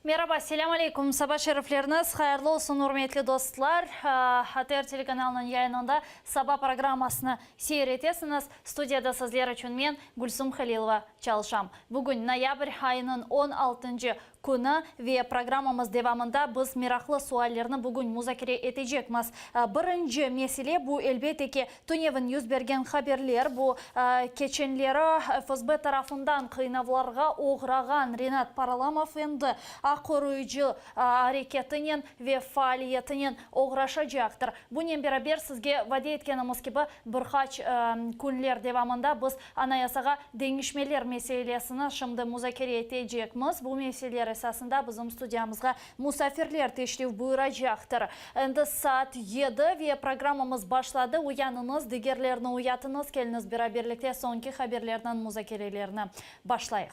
Meraba, selâm aleyküm, saba şerifleriñiz hayırlı olsun, ürmetli dostlar. ATR telekanalınıñ yayınında Saba programmasını seyir etesiñiz. Studiyada sizler içün men, Gülsum Halilova, çalışam. Bugün noyabr ayınıñ on altıncı künü ve programmamız devamında biz meraqlı suallerni bugün muzakere etecekmiz. Birinci mesele, bu, elbette ki, tünevin yüz bergen haberler, bu, keçenleri FSB tarafından qıynavlarğa oğrağan Rinat Paralamov endi aq qoruyıcı areketinen ve faaliyetinen oğraşacaqtır. Bunen beraber, sizge vade etkenimiz kibi, bir qaç künler devamında biz Anayasağa deñişmeler meselesini şimdi muzakere etecekmiz. Bu meseleler esasında bizim studiyamızğa musafirler teşrif buyuracaqtır. Endi saat yedi ve programmamız başladı. Uyanıñız, digerlerni uyatıñız, keliñiz beraberlikte soñki haberlerniñ muzakerelerini başlayıq.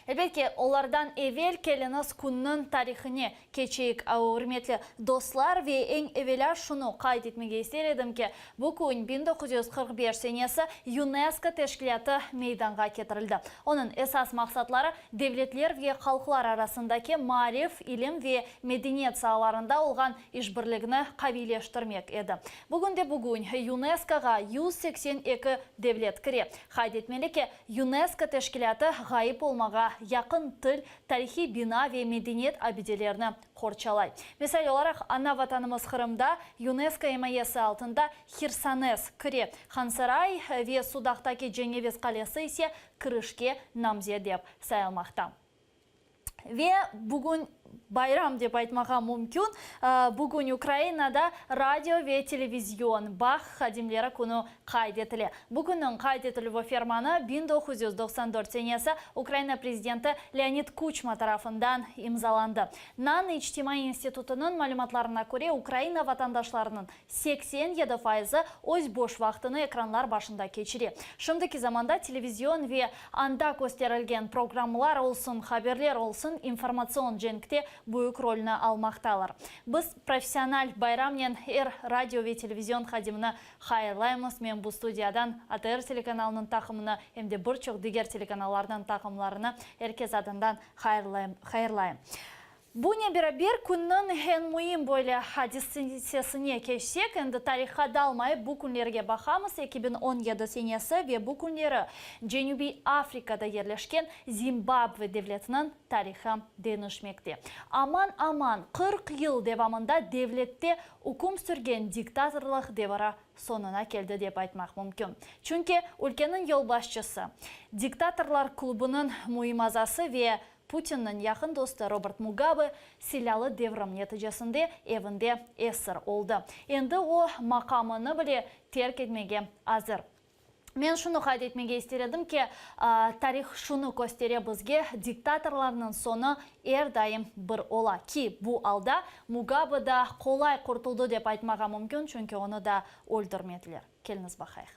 Elbet ki, olardan evel keliñiz künniñ tarihine keçeyik, ürmetli dostlar, ve eñ evelâ şunı qayd etmege ister edim ki, bu kün, 1945 senesi, UNESCO teşkilâtı meydanğa ketirildi. Onıñ esas maqsatları, devletler ve halqlar arasındaki maarif, ilim ve medeniyet saalarında olğan işbirligini qaviyleştirmek edi. Bugünde-bugün UNESCOğa 182 devlet kire. Qayd etmeli ki, UNESCO teşkilâtı ğayıp olmağa yaqın til, tarihiy bina ve medeniyet abidelerini qorçalay. Misal olaraq, ana Vatanımız Qırımda UNESCO imayesi altında Hersones kire, Hansaray ve Sudaqtaki Ceneviz qalesi ise kirişke namzet dep sayılmaqta. Ve bugün bayram dep aytmağa mümkün, bugün Ukrainada radio ve televizion bağ hadimleri künü qayd etile. Bu künniñ qayd etilüvi fermanı 1994 senesi Ukraina prezidenti Leonid Kuçma tarafından imzalandı. NAN içtimaiy institutınıñ malümatlarına köre, Ukraina vatandaşlarınıñ 87 fayızı öz boş vaqtını ekranlar başında keçire. Şimdiki zamanda televizion ve anda kösterilgen programmlar olsun, haberler olsun informatsion cenkte büyük rolni almaqtalar. Biz professional bayramnen er radio ve televizion hadimini hayırlaymız. Men bu studiyadan ATR telekanalınıñ taqımını em de bir çoq diger telekanallarnıñ taqımlarını er kes adından hayırlayım. Bunen beraber, künniñ eñ müim böyle hadisesine keçsek, endi tarihqa dalmayıp, bu künlerge baqamız, 2017 senesi ve bu künleri Cenübiy Afrikada yerleşken Zimbabve devletiniñ tarihı deñişmekte. Aman-aman 40 yıl devamında devlette üküm sürgen diktatorlıq deviri soñuna keldi dep aytmaq mümkün. Çünki ülkeniñ yolbaşçısı, diktatorlar klubunıñ müim azası ve Putinniñ yaqın dostu Robert Mugabe silâlı devrim neticesinde evinde esir oldı. Endi o, maqamını bile terk etmege azır. Men şunı qayd etmege ister edim ki, tarih şunı köstere bizge, diktatorlarnıñ soñu er daim bir ola. Ki, bu alda Mugabe da qolay qurtuldı dep aytmağa mümkün, çünki onı da öldürmediler. Keliñiz baqayıq.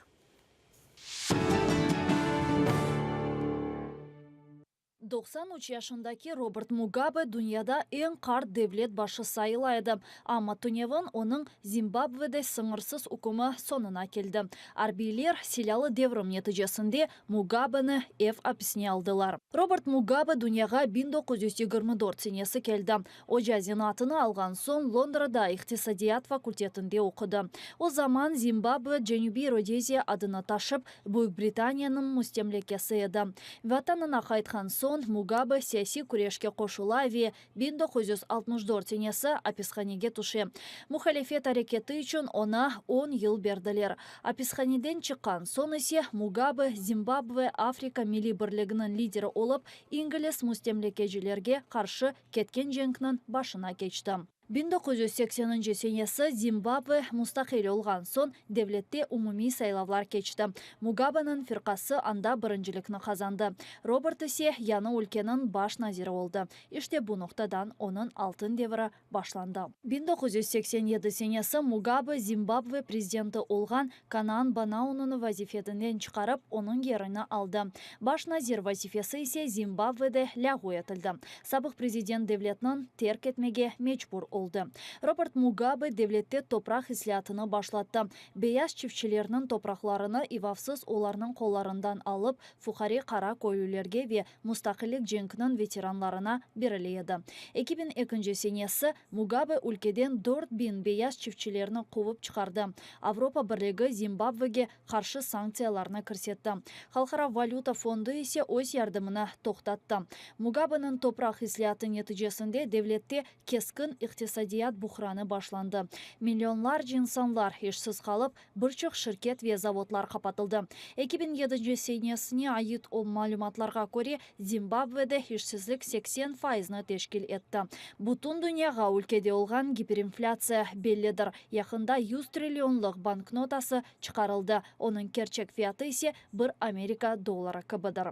93 yaşındaki Robert Mugabe dünyada eñ qart devlet başı sayıla edi. Amma tünevin onıñ Zimbabvede sıñırsız ükümi soñuna keldi. Arbiyler silâlı devrim neticesinde Mugabeni ev apisine aldılar. Robert Mugabe dünyağa 1924 senesi keldi. Oca zenaatını alğan soñ Londrada iqtisadiyat fakultetinde oqudı. O zaman Zimbabve Cenübiy Rodeziya adını taşıp, Büyük Britaniyanıñ müstemlekesi edi. Vatanına qaytqan soñ Mugabe siyasiy küreşke qoşula ve 1964 senesi apishanege tüşe. Muhalifet areketi içün oña on yıl berdiler. Apishaneden çıqqan soñ ise Mugabe Zimbabve Afrika Milliy Birliginiñ lideri olıp, ingliz müstemlekecilerge qarşı ketken cenkniñ başına keçti. 1980-nci senesi Zimbabve mustaqil olğan soñ devlette umumiy saylavlar keçti. Mugabeniñ firqası anda birincilikni qazandı. Robert ise yañı ülkeniñ baş naziri oldı. İşte bu noqtadan onıñ altın devri başlandı. 1987 senesi Mugabe Zimbabve prezidenti olğan Kanaan Banaunını vazifetinden çıqarıp, onıñ yerini aldı. Baş nazir vazifesi ise Zimbabvede lâğu etildi. Sabıq prezident devletniñ terk etmege mecbur oldı. oldı. Robert Mugabe devlette topraq islâatını başlattı. Beyaz çiftçilerniñ topraqlarını ivavsız olarnıñ qollarından alıp, fuqare qara köylülerge ve mustaqillik cenkiniñ veteranlarına berile edi. 2002 senesi Mugabe ülkeden 4000 beyaz çiftçilerni quvıp çıqardı. Avropa Birligi Zimbabvege qarşı sanktsiyalarnı kirsetti. Halqara valüta fondu ise öz yardımını toqtattı. Mugabeniñ topraq islâatı neticesinde devlette keskin iqtisadiyat buhranı başlandı. Millionlarca insanlar işsiz qalıp, bir çoq şirket ve zavodlar qapatıldı. 2007 senesine ait malümatlarğa köre, Zimbabvede işsizlik 80 faizni teşkil etti. Bütün dünyağa ülkede olğan giperinflâtsiya bellidir. Yaqında 100 trillionlıq banknotası çıqarıldı, onıñ kerçek fiyatı ise bir Amerika dolları kibidir.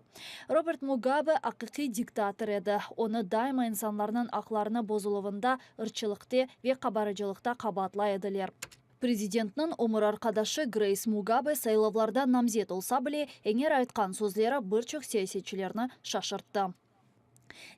Robert Mugabe aqiqiy diktator edi. Onı daima insanlarnıñ aqlarını bozuluvında, ırqçılıqta ve qabarcılıqta qabaatlay ediler. Prezidentniñ ömür arqadaşı Greys Mugabe saylavlarda namzet olsa bile, eñer aytqan sözleri bir çoq siyasetçilerni şaşırttı.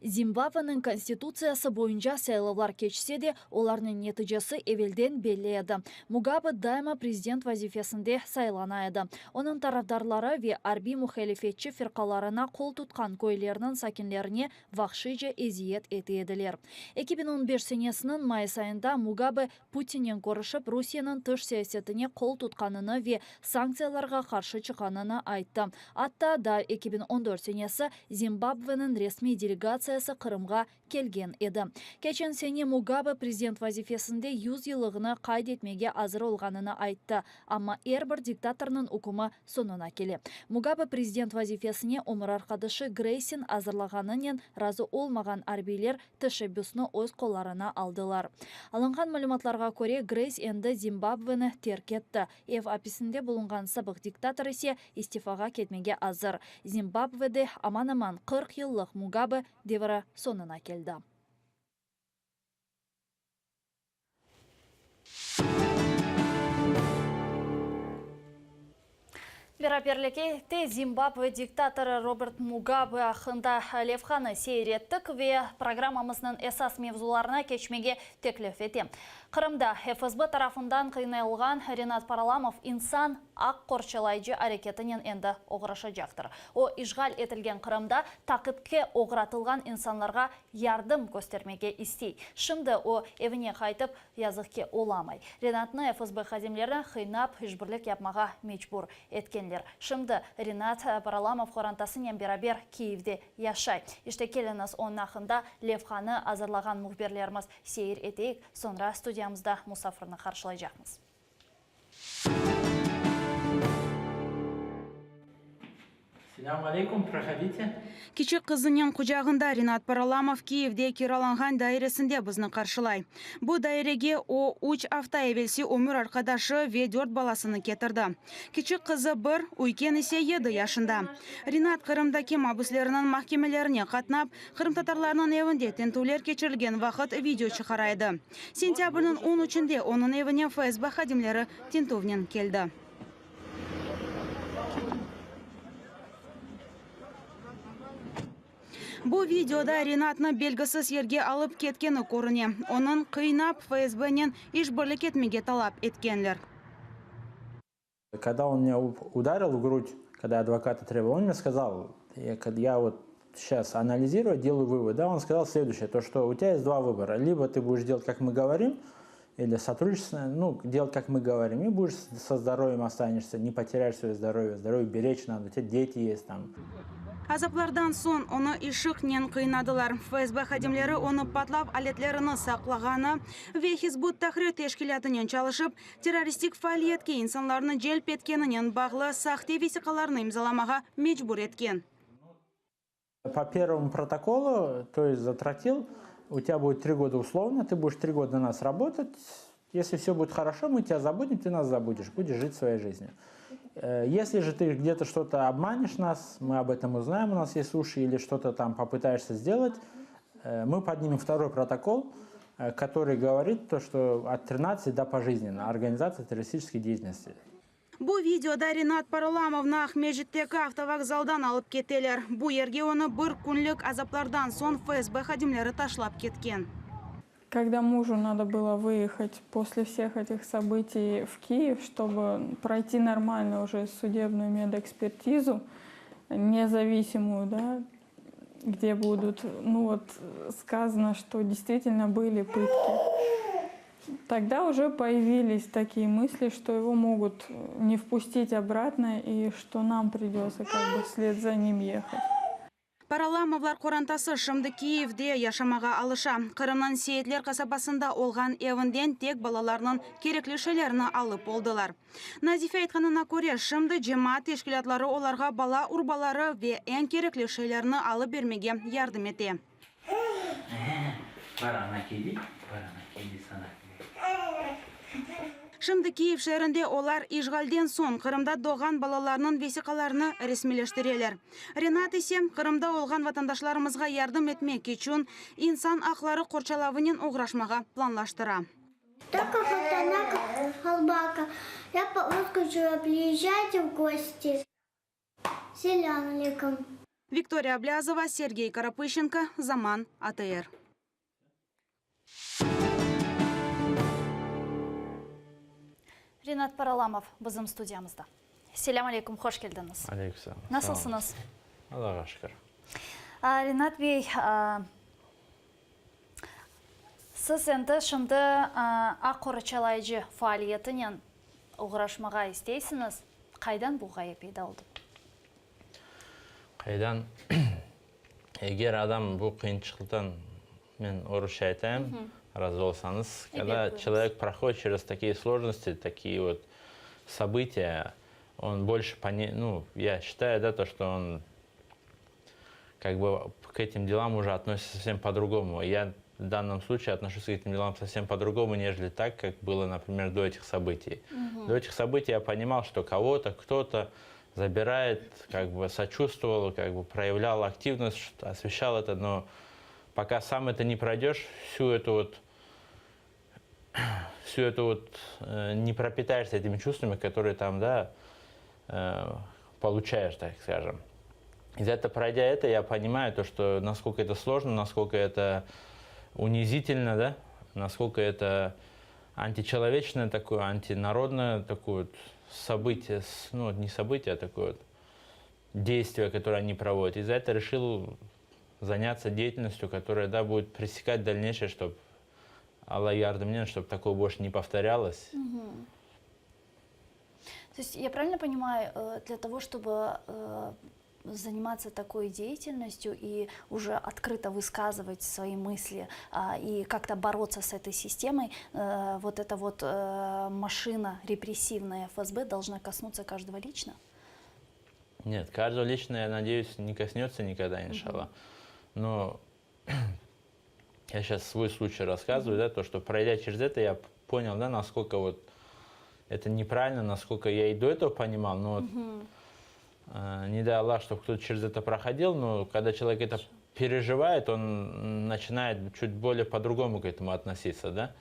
Zimbabveniñ konstitutsiyası boyunca saylavlar keçse de, olarnıñ neticesi evelden belli edi. Mugabe daima prezident vazifesinde saylana edi. Onıñ tarafdarları ve arbiy muhalifetçi firqalarına qol tutqan köylerniñ sakinlerine vahşiyce eziyet ete ediler. 2015 senesiniñ mayıs ayında Mugabe Putinnen körüşip, Rusiyeniñ tış siyasetine qol tutqanını ve sanktsiyalarğa qarşı çıqqanını ayttı. Atta daa 2014 senesi Zimbabveniñ resmiy delegatsiyası Qırımğa kelgen edi. Keçen sene Mugabe prezident vazifesinde 100 yıllığını qayd etmege azır olğanını ayttı. Amma er bir diktatornıñ ükümi soñuna kele. Mugabe prezident vazifesine ömür arqadaşı Greysniñ azırlağanınen razı olmağan arbiyler teşebbüsni öz qollarına aldılar. Alınğan malümatlarğa köre, Greys endi Zimbabveni terk etti. Ev apisinde bulunğan sabıq diktator ise istifağa ketmege azır. Zimbabvede aman-aman 40 yıllıq Mugabe devri soñuna keldi. Beraberlikte Zimbabve diktatorı Robert Mugabe aqqında levhanı seyir ettik ve programmamıznıñ esas mevzularına keçmege teklif etem. Qırımda FSB tarafından qıynayılğan Renat Paralamov insan aq qorçalayıcı areketinen endi oğraşacaqtır. O, işğal etilgen Qırımda taqipke oğratılğan insanlarğa yardım köstermege istey. Şimdi o, evine qaytıp, yazıq ki, olamay. Renatnı FSB hadimleri qıynap, işbirlik yapmağa mecbur etkenler. Şimdi Renat Paralamov qorantasınen beraber Kiyevde yaşay. İşte, keliñiz, onıñ aqqında levhanı azırlağan mühbirlerimiz seyir eteyik, soñra studiyamızda musafirni qarşılaycaqmız. Selâm aleyküm, prohodite. Kiçik qızınen qucağında Renat Paralamov Kiyevde kiralanğan dairesinde bizni qarşılay. Bu dairege o, üç afta evelsi ömür arqadaşı ve dört balasını ketirdi. Kiçik qızı bir, üyken ise yedi yaşında. Renat Qırımdaki mabüslerniñ mahkemelerine qatnap, qırımtatarlarnıñ evinde tintüvler keçirilgen vaqıt video çıqara edi. Sentâbrniñ on üçünde onıñ evine FSB hadimleri tintüvnen keldi. Bu videoda Renatnı belgisiz yerge alıp ketkeni körüne. Onıñ qıynap, FSBnen işbirlik etmege talap etkenler. Когда он меня ударил в грудь, когда адвоката требовал, он мне сказал, я, я вот сейчас анализирую, делаю вывод, да, он сказал следующее, то, что у тебя есть два выбора. Либо ты будешь делать, как мы говорим, или сотрудничество, ну, делать, как мы говорим, и будешь со здоровьем останешься, не потеряешь свое здоровье, здоровье беречь надо, у тебя дети есть там. Azaplardan soñ onı ışıqnen qıynadılar. FSB hadimleri onı patlav aletlerini saqlağanı ve Hizb ut-Tahrir teşkilâtınen çalışıp, terroristik faaliyetke insanlarnı celp etkeninen bağlı sahte vesiqalarnı imzalamağa mecbur etken. По первому протоколу, то есть за тротил, у тебя будет 3 года условно, ты будешь 3 года на нас работать. Если все будет хорошо, мы тебя забудем, ты нас забудешь, будешь жить своей жизнью. Если же ты где-то что-то обманешь нас, мы об этом узнаем, у нас есть уши, или что-то там попытаешься сделать, мы поднимем второй протокол, который говорит то, что от 13 до пожизненно организация террористической деятельности. Bu videoda Renat Paralamovnı Aqmescitteki avtovokzaldan alıp keteler. Bu yerge onı bir künlik azaplardan soñ FSB hadimleri taşlap ketken. Когда мужу надо было выехать после всех этих событий в Киев, чтобы пройти нормально уже судебную медэкспертизу, независимую, да, где будут, ну вот, сказано, что действительно были пытки. Тогда уже появились такие мысли, что его могут не впустить обратно и что нам придется как бы вслед за ним ехать. Paralamovlar qorantası şimdi Kiyevde yaşamağa alışa. Qırımnıñ Seyitler qasabasında olğan evinden tek balalarınıñ kerekli şeylerini alıp oldılar. Nazife aytqanına köre, şimdi cemaat teşkilâtları olarğa bala urbaları ve eñ kerekli şeylerni alıp bermege yardım ete. Şimdi Kiyev şeerinde olar işğalden soñ Qırımda doğğan balalarınıñ vesiqalarını resmiyleştireler. Renat ise, Qırımda olğan vatandaşlarımızğa yardım etmek içün insan aqları qorçalavınen oğraşmağa planlaştıra. Selâm aleyküm. Viktoriya Ablâzova, Sergey Karapışenko, Zaman, ATR. Renat Paralamov bizim studiyamızda. Selâm aleyküm, hoş keldiñiz. Aleyküm selâm. Nasılsıñız? Allağa şükür. Renat bey, siz endi şimdi aq qorçalayıcı faaliyetinen oğraşmağa isteysiñiz. Qaydan bu ğaye peyda oldı? Qaydan? Eger adam bu qıyınçılıqtan, men orusça aytayım, razı olsañız, когда человек проходит через такие сложности, такие вот события, он больше, ну, я считаю, да, то, что он как бы к этим делам уже относится совсем по-другому. Я в данном случае отношусь к этим делам совсем по-другому, нежели так, как было, например, до этих событий. До этих событий я понимал, что кого-то, кто-то забирает, как бы сочувствовал, как бы проявлял активность, освещал это, но пока сам это не пройдешь, всю эту вот всю эту вот э, не пропитаешься этими чувствами, которые там, да, э, получаешь, так скажем. И за это, пройдя это, я понимаю то, что насколько это сложно, насколько это унизительно, да, насколько это античеловечное такое, антинародное такое вот событие, ну, не событие, а такое вот действие, которое они проводят. И за это решил заняться деятельностью, которая, да, будет пресекать дальнейшее, чтобы Alla yardımnen, чтобы такого больше не повторялось. Угу. То есть я правильно понимаю, э, для того, чтобы э, заниматься такой деятельностью и уже открыто высказывать свои мысли а, и как-то бороться с этой системой, э, вот эта вот машина репрессивная ФСБ должна коснуться каждого лично? Нет, каждого лично, я надеюсь, не коснется никогда, иншалла. Но я сейчас свой случай рассказываю, да, то, что пройдя через это, я понял, да, насколько вот это неправильно, насколько я и до этого понимал, но вот, э, не дай Аллах, чтобы кто-то через это проходил, но когда человек это переживает, он начинает чуть более по-другому к этому относиться, да.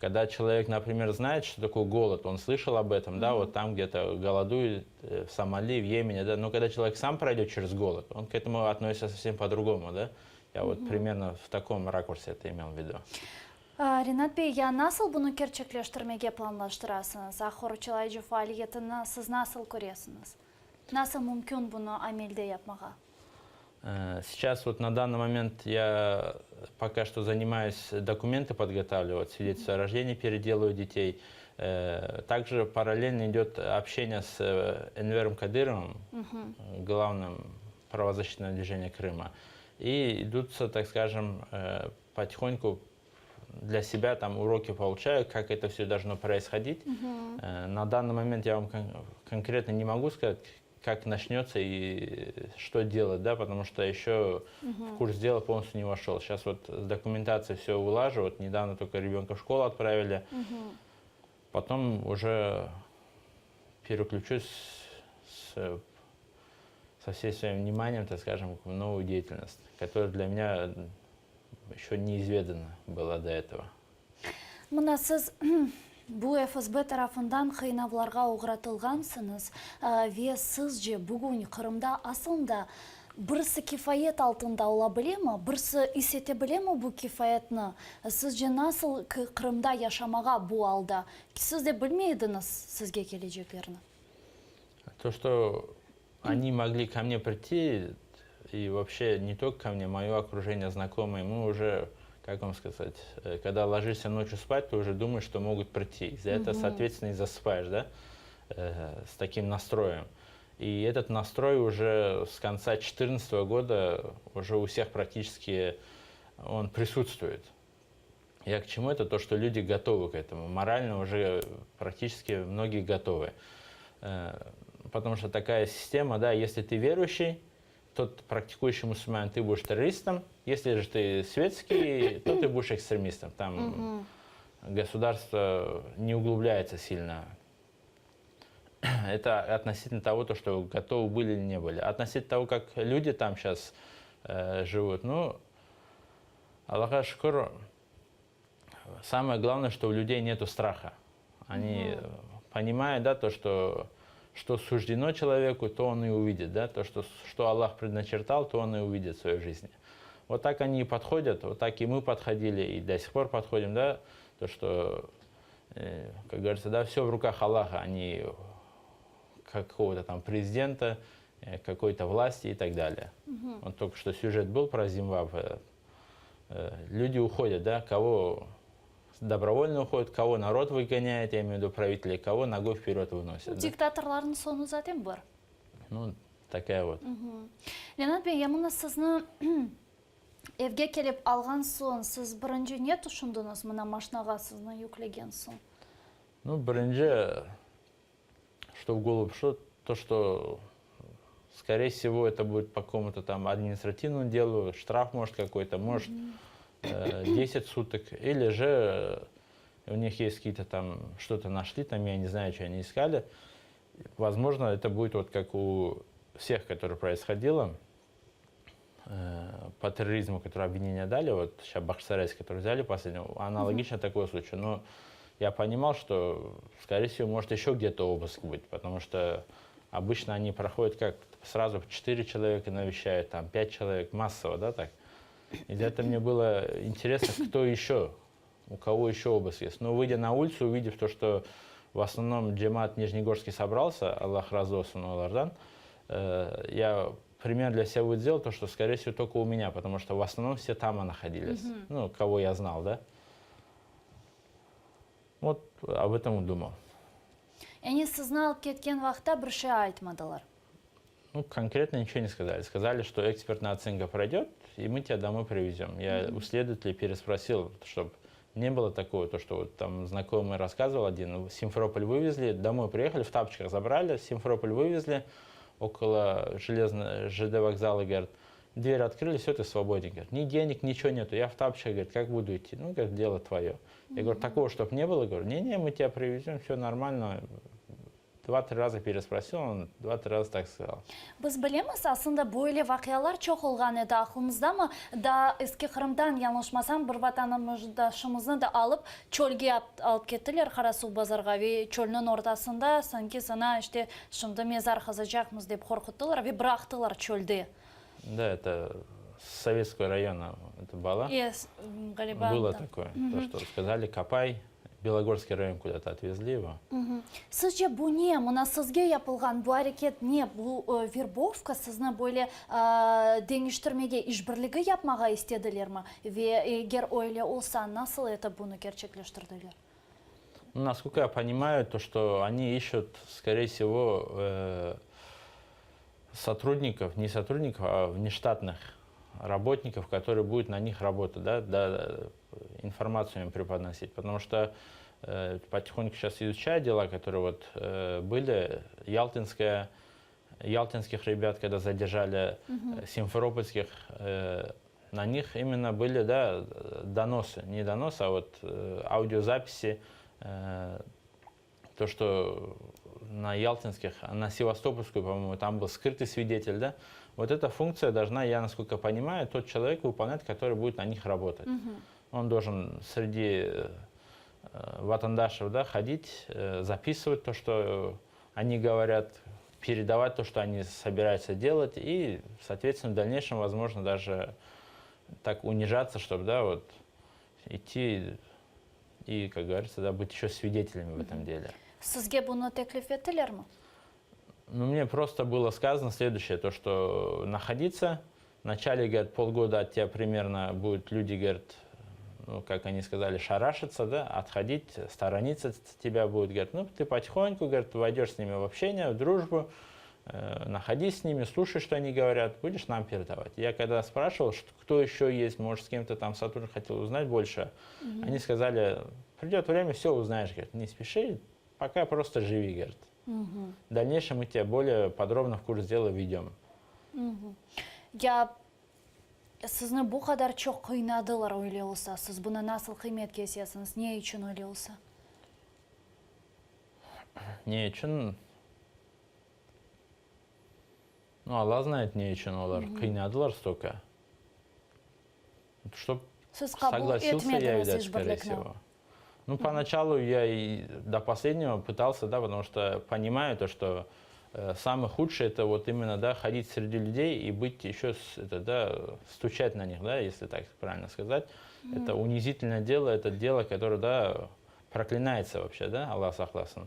Когда человек, например, знает, что такое голод, он слышал об этом, да, вот там где-то голодует, э, в Сомали, в Йемене, да, но когда человек сам пройдет через голод, он к этому относится совсем по-другому, да. Я вот примерно в таком ракурсе это имел в виду. Renat bey, ya nasıl bunı kerçekleştirmege planlaştırasıñız? Aq qorçalayıcı faaliyetini siz nasıl köresiñiz? Nasıl mümkün bunı amelde yapmağa? Э, сейчас вот на данный момент я пока что занимаюсь, документы подготавливать, свидетельство о рождении переделываю детей. Э, также параллельно идет общение с э, Энвером Кадыровым, угу. главным правозащитного движения Крыма. И идутся, так скажем, потихоньку для себя там уроки получаю, как это все должно происходить. Угу. На данный момент я вам кон конкретно не могу сказать, как начнется и что делать, да, потому что еще угу. в курс дела полностью не вошел. Сейчас вот с документацией все улажу, вот недавно только ребенка в школу отправили, угу. потом уже переключусь с, со всей своим вниманием, так скажем, в новую деятельность, которая для меня еще неизведана была до этого. Mına siz bu FSB tarafından qıynavlarğa oğratılğansıñız ve sizce bugün Qırımda aslında. Birisi kifayet altında ola bilemi? Birisi is ete bilemi bu kifayetni? Sizce nasıl Qırımda yaşamağa bu alda? Siz de bilmey ediñiz sizge keleceklerini. То, что они могли ко мне прийти, и вообще не только ко мне, мое окружение, знакомые, мы уже, как вам сказать, когда ложишься ночью спать, ты уже думаешь, что могут прийти. За это, соответственно, и засыпаешь, да, с таким настроем. И этот настрой уже с конца 2014 года уже у всех практически он присутствует. Я к чему это? То, что люди готовы к этому. Морально уже практически многие готовы. Потому что такая система, да, если ты верующий, тот практикующий мусульманин, ты будешь террористом. Если же ты светский, то ты будешь экстремистом. Там государство не углубляется сильно. Это относительно того, то, что готовы были или не были. Относительно того, как люди там сейчас живут, ну, Allağa şükür, самое главное, что у людей нету страха. Они понимают, да, то, что суждено человеку, то он и увидит, да, то, что Аллах предначертал, то он и увидит в своей жизни. Вот так они и подходят, вот так и мы подходили, и до сих пор подходим, да, то, что, как говорится, да, все в руках Аллаха, а не какого-то там президента, какой-то власти и так далее. Вот только что сюжет был про Зимбабве. Люди уходят, да, кого добровольно уходят, кого народ выгоняет, я имею в виду правителей, кого ногой вперед выносят. Да? Diktatorlarnıñ soñu zaten bir. Ну, такая вот. Renat bey, ya mına sizni evge kelip alğan soñ, siz birinci ne tüşündiñiz mına maşinağa sizni yüklegen soñ? Ну, birinci, что в голову пришло, то, что, скорее всего, это будет по какому-то там административному делу, штраф может какой-то, может 10 суток, или же у них есть какие-то там, что-то нашли, там, я не знаю, что они искали. Возможно, это будет вот как у всех, которые происходило, по терроризму, которые обвинения дали, вот сейчас Бахчисарайский, который взяли последнего, аналогично такой случай. Но я понимал, что, скорее всего, может еще где-то обыск быть, потому что обычно они проходят как сразу 4 человека навещают, там 5 человек, массово, да, так. И где-то мне было интересно, кто еще, у кого еще обыск есть. Но выйдя на улицу, увидев то, что в основном cemaat Нижнегорский собрался, Allah razı olsun olardan, я пример для себя вот сделал, то, что, скорее всего, только у меня, потому что в основном все там находились, ну, кого я знал, да. Вот об этом и думал. Yani sizni alıp ketken vaqıtta bir şey aytmadılar. Ну, конкретно ничего не сказали. Сказали, что экспертная оценка пройдет, и мы тебя домой привезем. Я у следователя переспросил, чтобы не было такого, то, что вот там знакомый рассказывал один, в Симферополь вывезли, домой приехали, в тапочках забрали, в Симферополь вывезли, около железного ЖД вокзала, говорит, дверь открыли, все, ты свободен. Говорит, ни денег, ничего нету, я в тапочках, говорит, как буду идти? Ну, говорит, дело твое. Я говорю, такого, чтобы не было, говорю, не-не, мы тебя привезем, все нормально. Два-три раза переспросил, он два-три раза так сказал. Biz bilemiz, aslında böyle vaqialar çoq olğan edi aqlımızdamı? Da Eski Qırımdan yañlışmasam bir vatandaşımıznı da alıp çölge alıp kettiler Qarasuvbazarğa ve çölniñ ortasında sanki saña işte şimdi mezar qazacaqmız dep qorquttılar ve bıraqtılar çölde. Да, это с Советского района это было. Es, ğaliba, Было да. такое. То, что сказали, копай. Белогорский район куда-то отвезли его. Sizce bu ne? Mına sizge yapılğan bu areket ne? Bu verbovka sizni böyle deñiştirmege işbirligi yapmağa istedilermi? Ve eger öyle olsa, nasıl это bunı kerçekleştirdiler? Ну, насколько я понимаю, то, что они ищут, скорее всего, сотрудников, не сотрудников, а внештатных работников, которые будут на них работать, да, информацию им преподносить. Потому что потихоньку сейчас изучаю дела, которые вот были, Ялтинская, ялтинских ребят, когда задержали, симферопольских, на них именно были, да, доносы, не доносы, а вот аудиозаписи, то, что на Ялтинских, на Севастопольскую, по-моему, там был скрытый свидетель, да, вот эта функция должна, я насколько понимаю, тот человек выполнять, который будет на них работать. Он должен среди vatandaşlar, да, ходить, записывать то, что они говорят, письма какие-то, да, передавать то, что они собираются делать, и, соответственно, в дальнейшем, возможно, даже так унижаться, чтобы, да, вот идти и, как говорится, да, быть еще свидетелями в этом деле. Sizge bunı teklif ettilermi? Ну, мне просто было сказано следующее, то, что находиться, вначале, говорят, полгода от тебя примерно будут люди, говорят, ну, как они сказали, шарашиться, да, отходить, сторониться от тебя будут, говорят, ну, ты потихоньку, говорят, войдешь с ними в общение, в дружбу, находись с ними, слушай, что они говорят, будешь нам передавать. Я когда спрашивал, что, кто еще есть, может, с кем-то там сотрудник хотел узнать больше, они сказали, придет время, все узнаешь, говорят, не спеши, пока просто живи, говорят. В дальнейшем мы тебя более подробно в курс дела введем. Ya sizni bu qadar çoq qıynadılar öyle olsa, siz bunı nasıl qıymet kesesiñiz, ne içün öyle olsa? Ne içün? Ну, Alla знает, ne içün olar qıynadılar столько. Чтоб Siz qabul согласился я, etmediñiz видать, скорее işbirlikni. всего. Ну, поначалу я и до последнего пытался, да, потому что понимаю то, что самое худшее это вот именно, да, ходить среди людей и быть еще, с, это, да, стучать на них, да, если так правильно сказать. Это унизительное дело, это дело, которое, да, проклинается вообще, да, Alla saqlasın,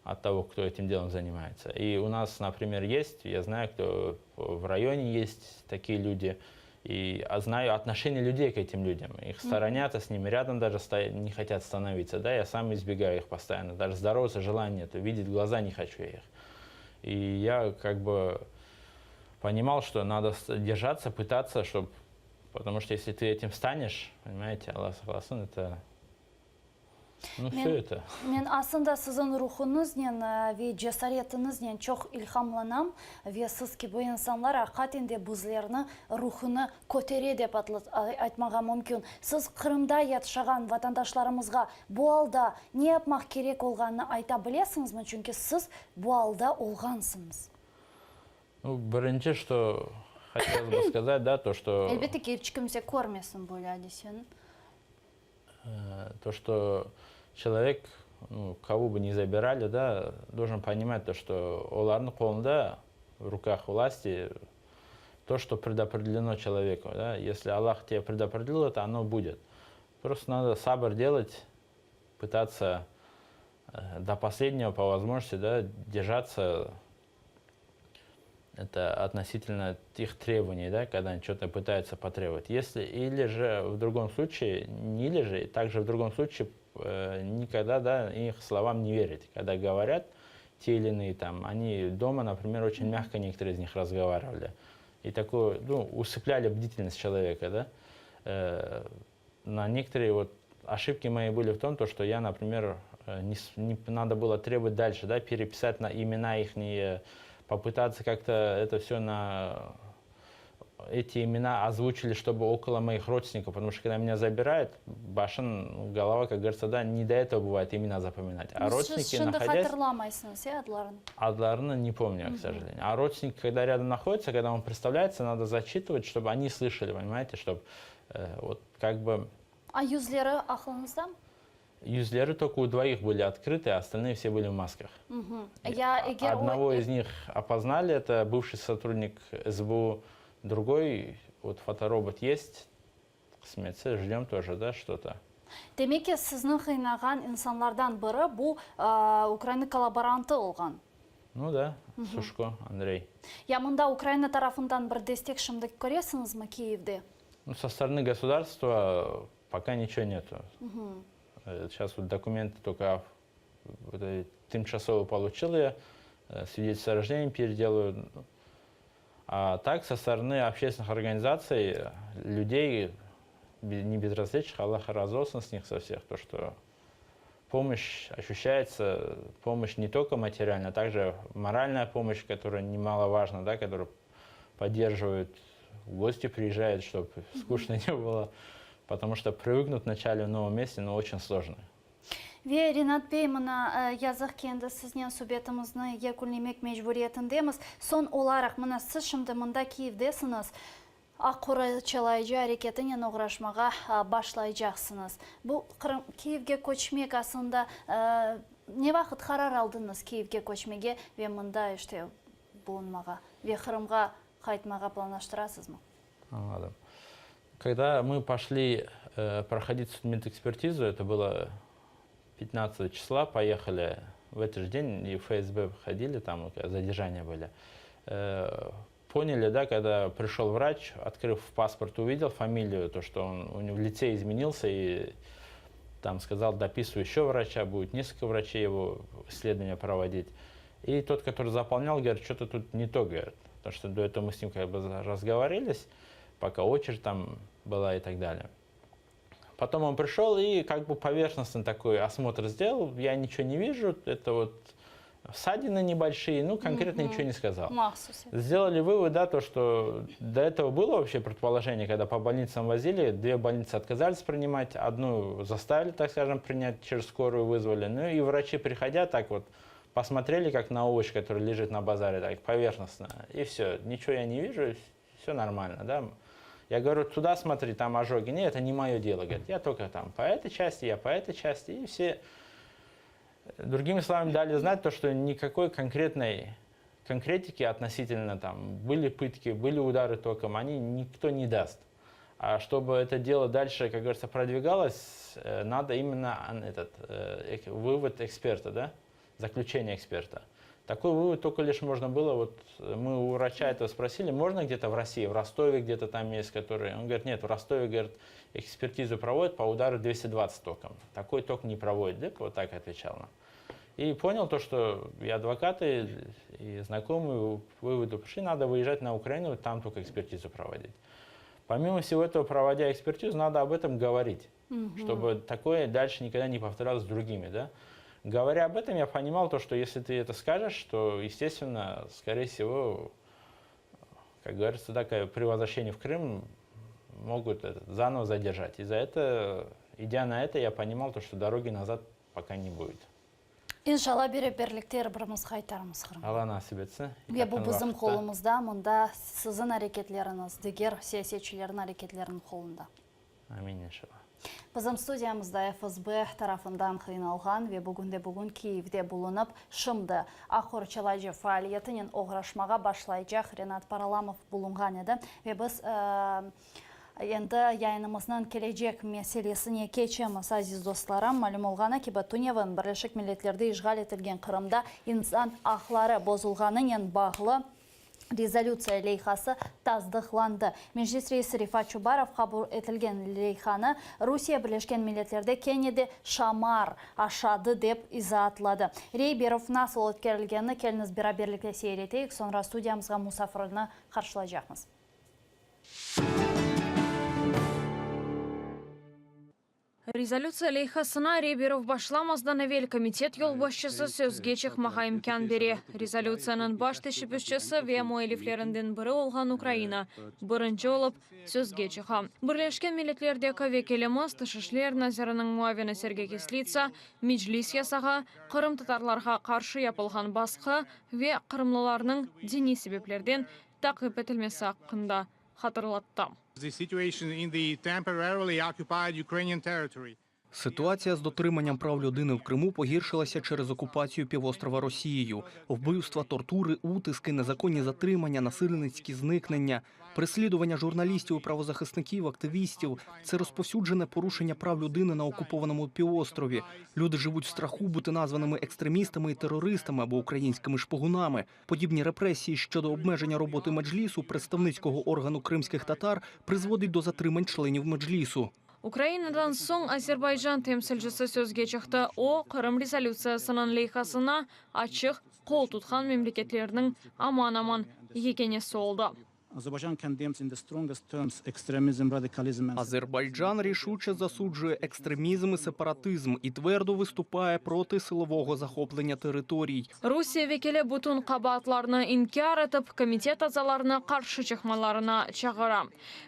от того, кто этим делом занимается. И у нас, например, есть, я знаю, кто в районе есть такие люди, и а знаю отношение людей к этим людям. Их сторонятся, с ними рядом даже не хотят становиться. Да, я сам избегаю их постоянно. Даже здороваться желания нет, видеть в глаза не хочу я их. И я как бы понимал, что надо держаться, пытаться, чтобы... Потому что если ты этим станешь, понимаете, Alla saqlasın, это... Ну, Men- все это. Men aslında siziñ ruhuñıznen ve cesaretiñiznen çoq ilhamlanam ve siz kibi insanlar aqiqaten de bizlerni ruhunı kötere dep aytmağa mümkün. Siz Qırımda yaşağan vatandaşlarımızğa bu alda ne yapmaq kerek olğanını ayta bilesiñizmi? Çünki siz bu alda olğansıñız. Ну, birinci, что хотелось бы сказать, да, то, что... Elbette ki, iç kimse körmesin böyle adiseni. То, что человек, ну, кого бы ни забирали, да, должен понимать то, что olarnıñ qolunda, в руках власти, то, что предопределено человеку. Да? Если Аллах тебе предопределил это, оно будет. Просто надо сабр делать, пытаться до последнего по возможности, да, держаться это относительно их требований, да, когда они что-то пытаются потребовать. Если или же в другом случае, не или же, также в другом случае никогда, да, их словам не верить. Когда говорят те или иные там, они дома, например, очень мягко некоторые из них разговаривали. И такое, ну, усыпляли бдительность человека, да. На некоторые вот ошибки мои были в том, то, что я, например, не, надо было требовать дальше, да, переписать на имена их, попытаться как-то это все на эти имена озвучили, чтобы около моих родственников, потому что когда меня забирают, başıñ, голова, как говорится, да, не до этого бывает имена запоминать. А Ну, родственники, Şimdi находясь... hatırlamaysıñız, ya adlarını. Adlarını не помню, к сожалению. А родственники, когда рядом находятся, когда он представляется, надо зачитывать, чтобы они слышали, понимаете, чтобы вот как бы A yüzleri aqlıñızda mı? Yüzleri только у двоих были открыты, а остальные все были в масках. Ya eger o- Одного из них опознали, это бывший сотрудник СБУ, другой, вот фоторобот есть, qısmetse, ждем тоже, да, что-то. Demek ki sizni qıynağan insanlardan biri bu Ukraina kollaborantı olğan. Ну да, Сушко Андрей. Ya mında Ukraina tarafından bir destek şimdi köresiñizmi Kiyevde? Ну, со стороны государства пока ничего нету. Сейчас вот документы только вот, тимчасово получил я, свидетельство о рождении переделаю. А так, со стороны общественных организаций, людей не безразличных, Alla razı olsun с них со всех, то, что помощь ощущается, помощь не только материальная, а также моральная помощь, которая немаловажна, да, которая поддерживает, в гости приезжает, чтобы скучно не было, потому что привыкнуть вначале в новом месте, но очень сложно. Ve Rinat Bey, mına yazıq ki endi siznen subetimizni yekünlemek mecburiyetindemiz. Soñ olaraq mına siz şimdi mında Kiyevdesiñiz. Aq qorçalayıcı areketinen oğraşmağa başlaycaqsıñız. Bu Qırım Kiyevge köçmek aslında ne vaqıt qarar aldıñız Kiyevge köçmege ve mında işte? bulunmağa ve Qırımğa qaytmağa planlaştırasızmı? Añladım. Когда мы пошли проходить судмедэкспертизу, это было 15 числа, поехали в этот же день, и в ФСБ ходили, там задержания были. Поняли, да, когда пришел врач, открыв паспорт, увидел фамилию, то, что он у него в лице изменился, и там сказал, дописываю еще врача, будет несколько врачей его исследования проводить. И тот, который заполнял, говорит, что-то тут не то, говорит. Потому что до этого мы с ним как бы разговорились, пока очередь там была и так далее. Потом он пришел и как бы поверхностно такой осмотр сделал. Я ничего не вижу, это вот ссадины небольшие, ну, конкретно ничего не сказал. Mahsus. Сделали вывод, да, то, что до этого было вообще предположение, когда по больницам возили, две больницы отказались принимать, одну заставили, так скажем, принять, через скорую вызвали. Ну и врачи, приходя, так вот посмотрели, как на овощ, который лежит на базаре, так поверхностно, и все, ничего я не вижу, все нормально, да. Я говорю, туда смотри, там ожоги. Нет, это не мое дело, говорит, я только там по этой части, я по этой части, и все Другими словами, дали знать то, что никакой конкретной конкретики относительно там были пытки, были удары током, они никто не даст. А чтобы это дело дальше, как говорится, продвигалось, надо именно этот вывод эксперта, да, заключение эксперта. Такой вывод только лишь можно было, вот мы у врача этого спросили, можно где-то в России, в Ростове где-то там есть, который, он говорит, нет, в Ростове, говорит, экспертизу проводят по удару 220 током. Такой ток не проводят, да, вот так отвечал нам. И понял то, что и адвокаты, и знакомые к выводу пришли, надо выезжать на Украину, там только экспертизу проводить. Помимо всего этого, проводя экспертизу, надо об этом говорить, чтобы такое дальше никогда не повторялось с другими, да. Говоря об этом, я понимал то, что если ты это скажешь, то, естественно, скорее всего, как говорится, да, при возвращении в Крым могут это, заново задержать. И за это, идя на это, я понимал то, что дороги назад пока не будет. İnşalla beraberlikte er birimiz qaytarmız Qırımğa. Alla nasip etsin. Ve bu Yaqın bizim vaqıtta. qolumızda, mında siziñ areketleriñiz, diger siyasetçilerniñ areketleriniñ qolunda. Amin inşalla. Bizim studiyamızda FSB tarafından qıynalğan ve bugünde bugün Kiyevde bulunıp, şimdi aq qorçalayıcı faaliyetinen oğraşmağa başlaycaq Renat Paralamov bulunğan edi. Ve biz endi yayınımıznıñ kelecek meselesine keçemiz, aziz dostlarım. Malüm olğanı kibi, tünevin Birleşik Milletlerde işğal etilgen Qırımda insan aqları bozulğanınen bağlı rezolütsiya leyhası tasdıqlandı. Meclis reisi Refat Çubarov qabul etilgen leyhanı Rusiye Birleşken Milletlerde kene de şamar aşadı dep izaatladı. Rey berüv nasıl ötkerilgenini keliñiz beraberlikte seyir eteyik, soñra studiyamızğa musafirni qarşılaycaqmız. Rezolütsiya leyhasına rey berüv başlamazdan evel komitet yolbaşçısı sözge çıqmağa imkân bere. Rezolütsiyanıñ baş teşebbüsçisi ve müelliflerinden biri olğan Ukraina birinci olıp sözge çıqa. Birleşken Milletlerdeki vekilimiz, Tış işler naziriniñ muavini Sergey Kislitsa, Meclis yasağı, qırımtatarlarğa qarşı yapılğan basqı ve qırımlılarnıñ diniy sebeplerden taqip etilmesi aqqında hatırlattı. Ситуація з дотриманням прав людини в Криму погіршилася через окупацію півострова Росією. Вбивства, тортури, утиски, незаконні затримання, насильницькі зникнення, переслідування журналістів, і правозахисників, активістів – це розповсюджене порушення прав людини на окупованому півострові. Люди живуть в страху бути названими екстремістами і терористами або українськими шпигунами. Подібні репресії щодо обмеження роботи Меджлісу, представницького органу кримських татар, призводить до затримань членів Меджлісу. Ukrainadan soñ Azerbaycan temsilcisi sözge çıqtı. O, Qırım rezolütsiyasınıñ leyhasına açıq qol tutqan memleketlerniñ aman-aman yekânesi oldı. Азербайджан рішуче засуджує екстремізм і сепаратизм і твердо виступає проти силового захоплення територій. Rusiye vekili bütün qabaatlarnı inkâr etip, komitet azalarını qarşı çıqmalarına çağıra.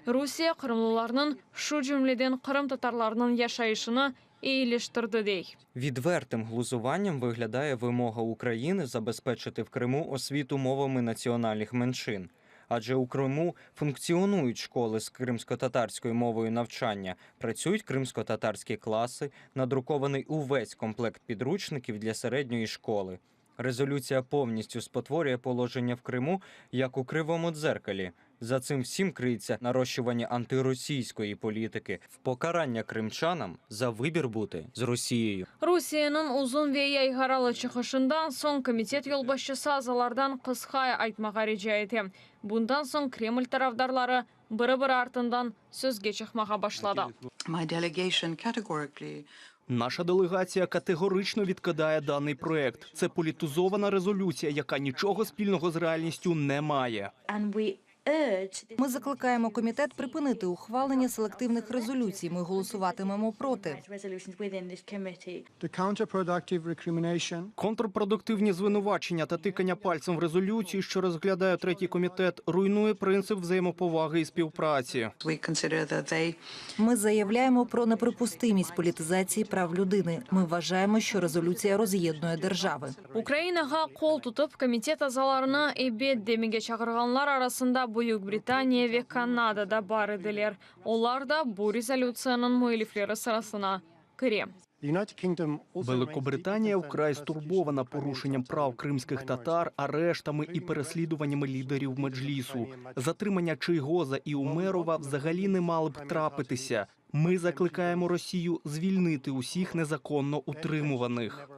Rusiye qırımlılarnıñ, şu cümleden qırımtatarlarnıñ yaşayışını eyileştirdi, dey. Відвертим глузуванням виглядає вимога України забезпечити в Криму освіту мовами національних меншин. Адже у Криму функціонують школи з кримськотатарською мовою навчання, працюють кримськотатарські класи, надрукований увесь комплект підручників для середньої школи. Rezolütsiya повністю спотворює положення в Криму, як у кривому дзеркалі. За цим всім криється нарощування антиросійської політики в покарання кримчанам за вибір бути з Росією. Rusiyeniñ uzun ve yayğaralı çıqışından soñ komitet yolbaşçısı azalardan qısqa aytmağa rica ete. Bundan soñ Kreml tarafdarları biri-biri artından sözge çıqmağa başladı. My delegation categorically Наша делегація категорично відкидає даний проект. Це політизована резолюція, яка нічого спільного з реальністю не має. And we urge Ми закликаємо комітет припинити ухвалення селективних резолюцій. Ми голосуватимемо проти. resolutions within this committee. The counterproductive recrimination Контрпродуктивні звинувачення та тикання пальцем в резолюції, що розглядає третій комітет, руйнує принцип взаємоповаги і співпраці. we consider that they Ми заявляємо про неприпустимість політизації прав людини. Ми вважаємо, що резолюція роз'єднує держави. Ukrainağa qol tutıp, komitet azalarını ebet demege çağırğanlar arasında Büyük Britaniya ve Kanada da bar ediler. Olar da bu rezolütsiyanıñ müellifleri sırasına kire. The United Kingdom also Великобританія вкрай стурбована порушенням прав кримських татар, арештами і переслідуваннями лідерів меджлісу. Затримання Чийгоза і Умерова взагалі не мали б трапитися. Ми закликаємо Росію звільнити усіх незаконно утримуваних.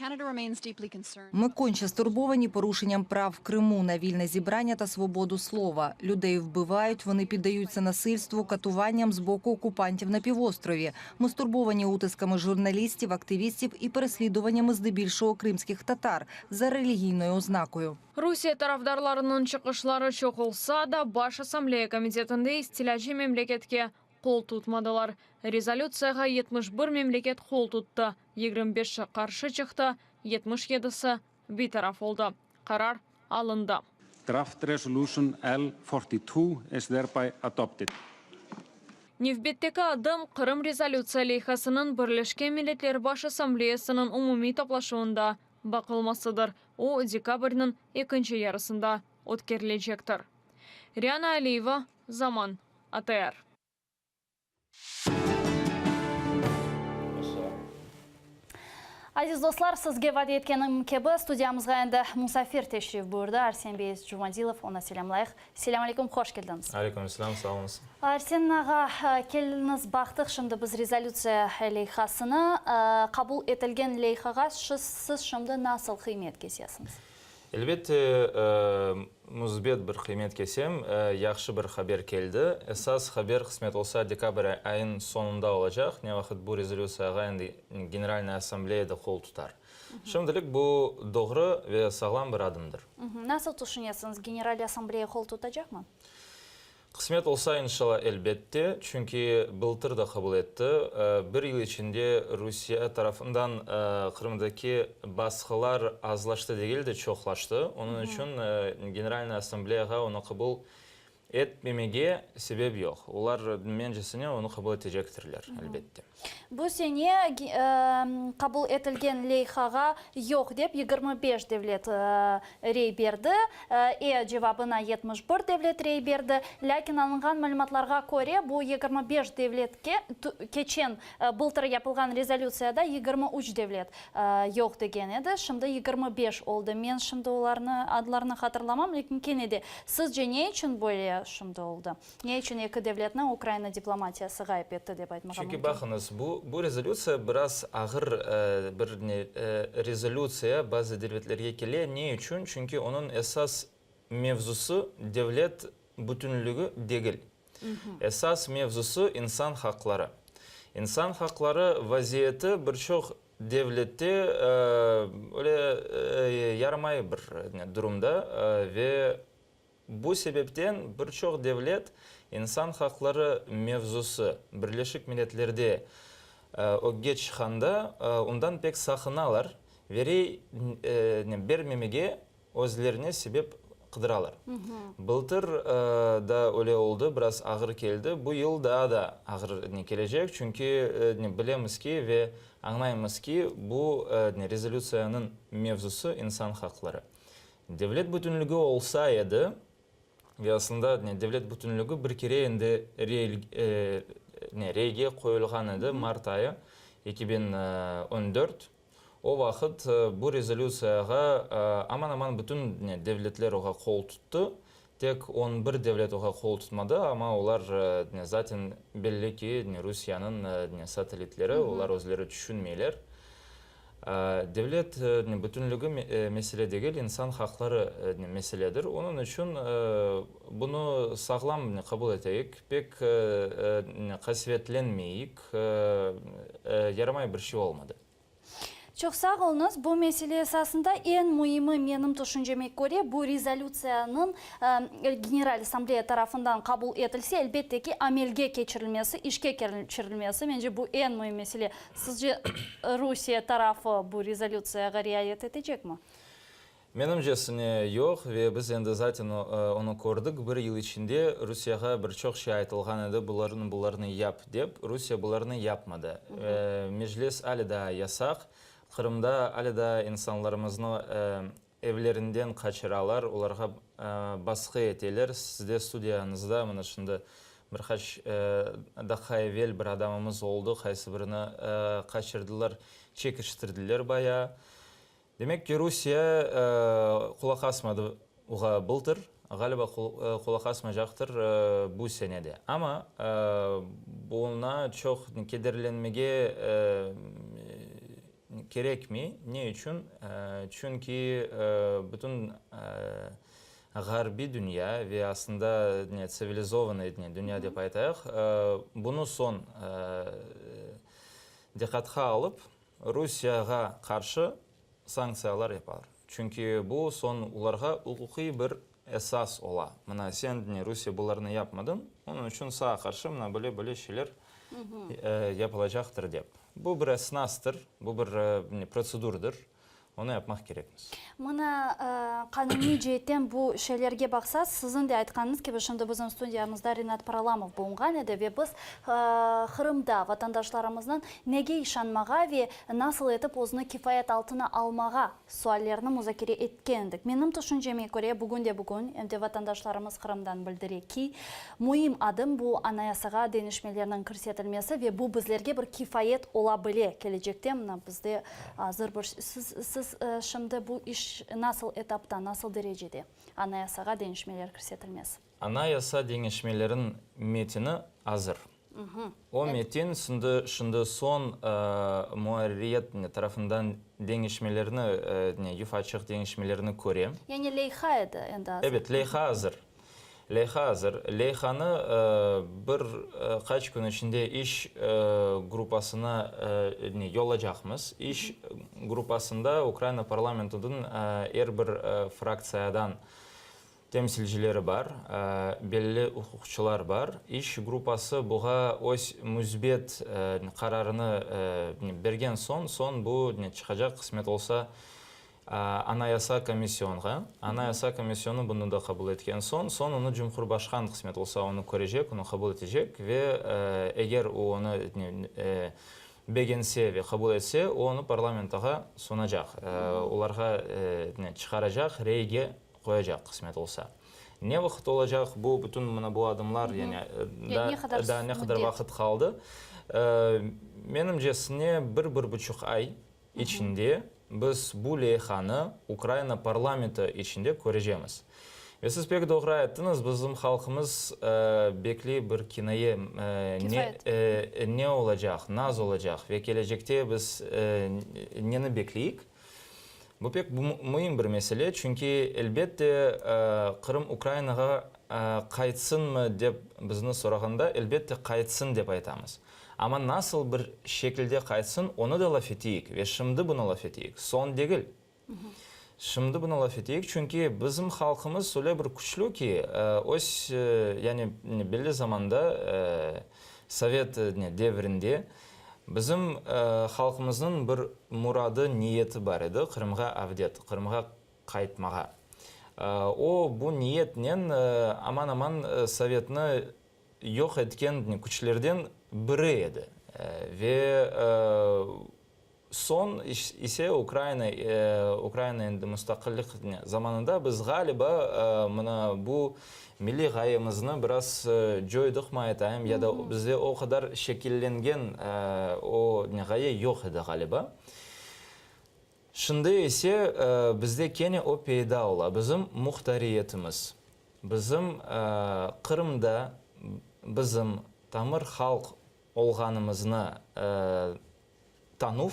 Canada remains deeply concerned. Ми конче стурбовані порушенням прав в Криму на вільне зібрання та свободу слова. Людей вбивають, вони піддаються насильству, катуванням з боку окупантів на півострові. Ми стурбовані утисками журналістів, активістів і переслідуваннями здебільшого кримських татар за релігійною ознакою. Rusiye tarafdarlarınıñ çıqışları çoq olsa da, Baş Assambleya komitetinde istilâcı memleketke qol tutmadılar. Rezolütsiyağa 71 memleket qol tuttı, 25-i qarşı çıqtı, 77-si bitaraf oldı. Qarar alındı. Draft Resolution L42 is thereby adopted. Nevbetteki adım Qırım rezolütsiya leyhasınıñ Birleşken Milletler Baş Assambleyasınıñ umumiy toplaşuvında baqılmasıdır. O, dekabrniñ ekinci yarısında ötkerilecektir. Riana Aliyeva, Zaman, ATR. Aziz dostlar, sizge vade etkenim kibi studiyamızğa endi musafir teşrif buyurdı. Arsen bey Jumadilov, onı selâmlayıq. Selâm aleyküm, hoş keldiñiz. Aleyküm selâm, sağ oluñız. Arsen ağa, keliñiz baqtıq şimdi biz rezolütsiya leyhasını. Qabul etilgen leyhağa siz şimdi nasıl qıymet kesesiñiz? Elbette, müsbet bir qıymet kesem, yahşı bir haber keldi. Esas haber, qısmet olsa, dekabr ayınıñ soñunda olacaq, ne vaqıt bu rezolütsiyağa endi Generalnaya Assambleya da qol tutar. Şimdilik bu doğru ve sağlam bir adımdır. Nasıl tüşünesiñiz, General Assambleya qol tutacaqmı? Qısmet olsa, inşalla, elbette, çünki bıltır da qabul etti. Bir yıl içinde Rusiye tarafından Qırımdaki basqılar azlaştı degil de, çoqlaştı. Onıñ içün Generalnaya Assambleyağa onı qabul etmemege sebep yoq. Olar, mencesine, onı qabul etecektirler, elbette. Bu sene qabul etilgen leyhağa yoq dep 25 devlet rey berdi, e cevabına 71 devlet rey berdi. Lâkin alınğan malümatlarğa köre, bu 25 devletke keçen bıltır yapılğan rezolütsiyada 23 devlet yoq degen edi, şimdi 25 oldı. Men şimdi olarnı adlarını hatırlamam, lâkin kene de sizce ne içün böyle şimdi oldı? Ne içün eki devletni Ukraina diplomatiyası ğayıp etti dep aytmağa Çünki mümkün? baqıñız, bu bu rezolütsiya biraz ağır bir ne rezolütsiya bazı devletlerge kele. Ne içün? Çünki onıñ esas mevzusı devlet bütünligi degil. Esas mevzusı insan haqları. İnsan haqları vaziyeti bir çoq devlette öyle yaramay bir durumda ve bu sebepten bir çoq devlet insan haqları mevzusı Birleşik Milletlerde ögge çıqqanda ondan pek saqınalar ve rey bermemege özlerine sebep qıdıralar. Bıltır da öyle oldı, biraz ağır keldi, bu yıl daa da ağır kelecek, çünki bilemiz ki ve añlaymız ki, bu rezolütsiyanıñ mevzusı insan haqları. Devlet bütünligi olsa edi, ve aslında devlet bütünligi bir kere endi reyge qoyulğan edi, mart ayı 2014. O vaqıt bu rezolütsiyağa aman-aman bütün devletler oğa qol tuttı. Tek on bir devlet oğa qol tutmadı, amma olar zaten belli ki, Rusiyeniñ satellitleri, olar özleri tüşünmeyler. Devlet bütünligi mesele degil, insan haqları meseledir. Onıñ içün bunı sağlam qabul eteyik, pek qasvetlenmeyik, yaramay bir şey olmadı. Çoq sağ oluñız. Bu mesele esasında eñ müimi, menim tüşünceme köre, bu rezolütsiyanıñ General Assambleya tarafından qabul etilse, elbette ki, amelge keçirilmesi, işke keçirilmesi, mence, bu eñ müim mesele. Sizce, Rusiye tarafı bu rezolütsiyağa riayet etecekmi? Menimcesine, yoq, ve biz endi zaten onı kördik, bir yıl içinde Rusiyeğa bir çoq şey aytılğan edi, bularnı, bularnı yap, dep, Rusiye bularnı yapmadı. Meclis ale daa yasaq, Qırımda ale daa insanlarımıznı evlerinden qaçıralar, olarğa basqı eteler. Sizde studiyañızda mına şimdi bir qaç daqqa evel bir adamımız oldı, qaysı birini qaçırdılar, çekiştirdiler bayağı. Demek ki, Rusiye qulaq asmadı buğa bıltır, ğaliba qulaq asmacaqtır bu sene de. Amma buña çoq kederlenmege kerekmey. Ne içün? Çünki bütün ğarbiy dünya ve aslında tsivilizovanıy dünya dep aytayıq, bunı soñ diqqatqa alıp, Rusiyağa qarşı sanktsiyalar yapalar. Çünki bu soñ olarğa uquqiy bir esas ola. Mına sen, ne, Rusiye, bularnı yapmadıñ, onıñ içün sağa qarşı mına böyle böyle şeyler yapılacaqtır dep. Bu bir esnastır, bu bir protsedurdır. Onı yapmaq kerekmiz. Mına, qanuniy ceetten bu şeylerge baqsaq, siziñ de aytqanıñız kibi, şimdi bizim studiyamızda Rinat Paralamov bulunğan edi ve biz Qırımda vatandaşlarımıznıñ nege işanmağa ve nasıl etip özüni kifayet altına almağa suallerini muzakere etken edik. Menim tüşünceme köre, bugün de bugün, em de vatandaşlarımız Qırımdan bildire ki, müim adım bu Anayasağa deñişmelerniñ kirsetilmesi ve bu bizlerge bir kifayet ola bile kelecekte. Mına, bizde Azır bir siz, siz şimdi bu iş nasıl etapta, nasıl derecede, Anayasağa deñişmeler kirsetilmesi? Anayasa deñişmelerin metini azır. O metin şimdi, şimdi soñ muarririyet tarafından deñişmelerni, yufaçıq deñişmelerni köre. Yani leyha edi endi azır. Ebet, leyha azır. Leyha azır. Leyhanı bir qaç kün içinde iş gruppasına yollacaqmız. İş gruppasında Ukraina parlamentiniñ er bir fraktsiyadan temsilcileri bar, belli uquqçılar bar. İş gruppası buğa öz müsbet qararını bergen soñ, soñ bu çıqacaq, qısmet olsa, Anayasa komisyonğa. Anayasa komisyonı bunı da qabul etken soñ, soñ onı Cumhurbaşqan qısmet olsa onı körecek, onı qabul etecek ve eger o onı begense ve qabul etse, o onı parlamentoğa sunacaq, olarğa çıqaracaq, reyge qoyacaq qısmet olsa. Ne vaqıt olacaq bu, bütün mına bu adımlar, yani daa ne qadar vaqıt qaldı? Menimcesine, bir, bir buçuq ay içinde biz bu leyhanı Ukraina parlamenti içinde körecemiz. Ve siz pek doğru ayttıñız, bizim halqımız bekley bir kinaye, ne ne olacaq, naz olacaq ve kelecekte biz neni bekleyik. Bu pek müim bir mesele, çünki, elbette, Qırım Ukrainağa qaytsınmı dep bizni sorağanda, elbette, qaytsın dep aytamız. Amma nasıl bir şekilde qaytsın, onı da laf eteyik ve şimdi bunı laf eteyik, soñ degil. Şimdi bunı laf eteyik, çünki bizim halqımız öyle bir küçlü ki, öz, yani belli zamanda, sovet devrinde bizim halqımıznıñ bir muradı, niyeti bar edi, Qırımğa avdet, Qırımğa qaytmağa. O, bu niyetnen aman-aman sovetni yoq etken küçlerden biri edi ve soñ ise Ukraina, Ukraina endi mustaqillik zamanında biz, ğaliba, mına bu milliy ğayemizni biraz coyduqmı aytayım, ya da bizde o qadar şekillengen o ğaye yoq edi, ğaliba. Şimdi ise bizde kene o peyda ola, bizim muhtariyetimiz, bizim Qırımda bizim tamır halq olğanımıznı tanuv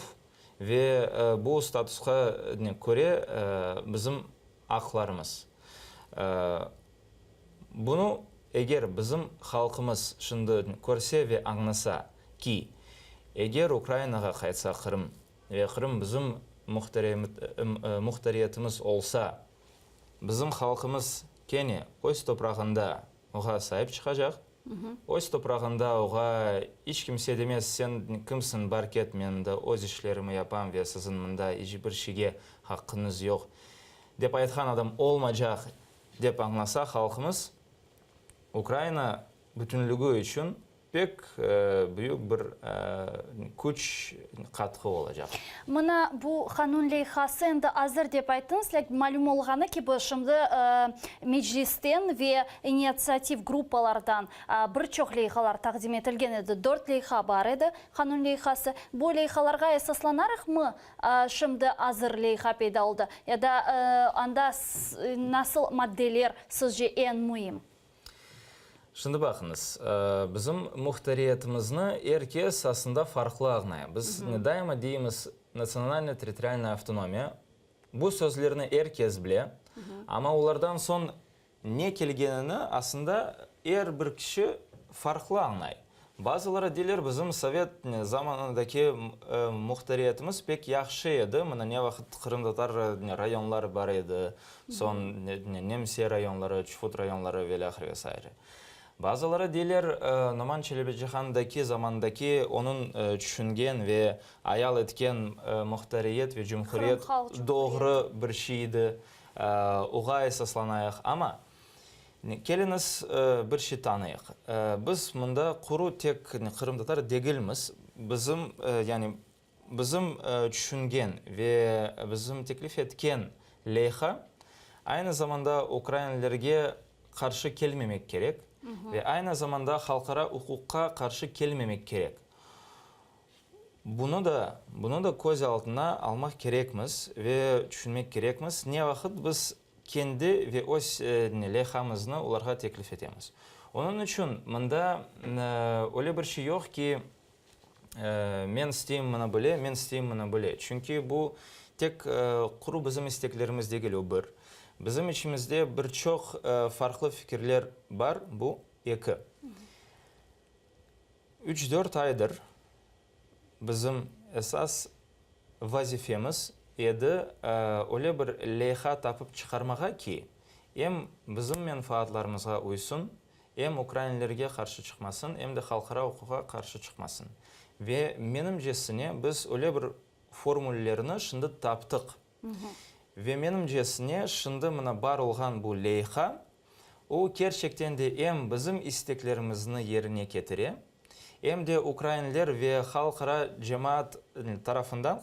ve bu statusqa köre bizim aqlarımız. Bunı eger bizim halqımız şimdi körse ve añlasa ki, eger Ukrainağa qaytsa Qırım ve Qırım bizim muhtariyetimiz olsa, bizim halqımız kene öz toprağında oğa saip çıqacaq, öz toprağında oğa iç kimse demez, sen kimsiñ, bar ket, men mında öz işlerimi yapam ve siziñ mında iç bir şeyge haqqıñız yoq, dep aytqan adam olmacaq, dep añlasa halqımız, Ukraina bütünligi içün Pek büyük bir küç qatqı olacaq. Mına bu qanun leyhası endi azır dep ayttıñız, lâkin malüm olğanı kibi, şimdi Meclisten ve initsiativ gruppalardan bir çoq leyhalar taqdim etilgen edi, dört leyha bar edi, qanun leyhası. Bu leyhalarğa esaslanaraqmı şimdi azır leyha peyda oldı ya da anda nasıl maddeler sizce eñ müim? Şimdi baqıñız, bizim muhtariyetimizni er kes aslında farqlı añlay. Biz daima deymiz natsionalno-territorialnaya avtonomiya. Bu sözlerni er kes bile, amma olardan soñ ne kelgenini aslında er bir kişi farqlı añlay. Bazıları deyler, bizim sovet zamanındaki muhtariyetimiz pek yahşı edi, mına ne vaqıt qırımtatar rayonları bar edi, soñ nemse rayonları, çufut rayonları ve ilâhre ve saire. Bazıları deyler, Noman Çelebicihandaki zamandaki onıñ tüşüngen ve ayal etken muhtariyet ve cumhuriyet doğru bir şey edi, oğa esaslanayıq. Amma Keliñiz, bir şey tanıyıq. Biz mında quru tek qırımtatar degilmiz. Bizim, yani bizim tüşüngen ve bizim teklif etken leyha aynı zamanda ukrainlerge qarşı kelmemek kerek ve aynı zamanda halqara uquqqa qarşı kelmemek kerek. Bunı da, bunı da köz altına almaq kerekmiz ve tüşünmek kerekmiz, ne vaqıt biz kendi ve öz leyhamıznı olarğa teklif etemiz. Onıñ içün mında öyle bir şey yoq ki, men isteyim mına böyle, men isteyim mına böyle. Çünki bu tek quru bizim isteklerimiz degil, o bir. Bizim içimizde bir çoq farqlı fikirler bar, bu eki. Üç-dört aydır bizim esas vazifemiz edi öyle bir leyha tapıp çıqarmağa ki, em bizim menfaatlarımızğa uysun, em ukrainlerge qarşı çıqmasın, em de halqara uquqqa qarşı çıqmasın. Ve menimcesine biz öyle bir formüllerni şimdi taptıq. Ve menimcesine şimdi mına bar olğan bu leyha, o kerçekten de em bizim isteklerimizni yerine ketire, em de ukrainler ve halqara cemaat tarafından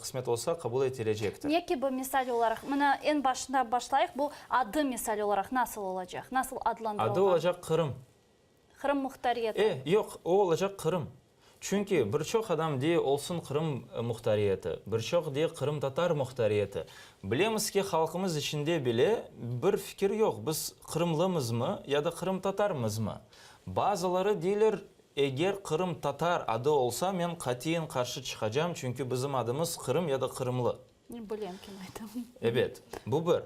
qısmet olsa qabul etilecektir. Ne kibi misal olaraq? Mına eñ başında başlayıq, bu adı misal olaraq nasıl olacaq, nasıl adlandırılğan? Adı olacaq Qırım. Qırım muhtariyeti. E, yoq, o olacaq Qırım. Çünki bir çoq adam dey olsun Qırım muhtariyeti, bir çoq dey qırımtatar muhtariyeti. Bilemiz ki, halqımız içinde bile bir fikir yoq, biz qırımlımızmı ya da qırımtatarmızmı? Bazıları deyler, eger qırımtatar adı olsa, men qatiyen qarşı çıqacam, çünki bizim adımız Qırım ya da qırımlı. Bilem kim ayta. Ebet, bu bir.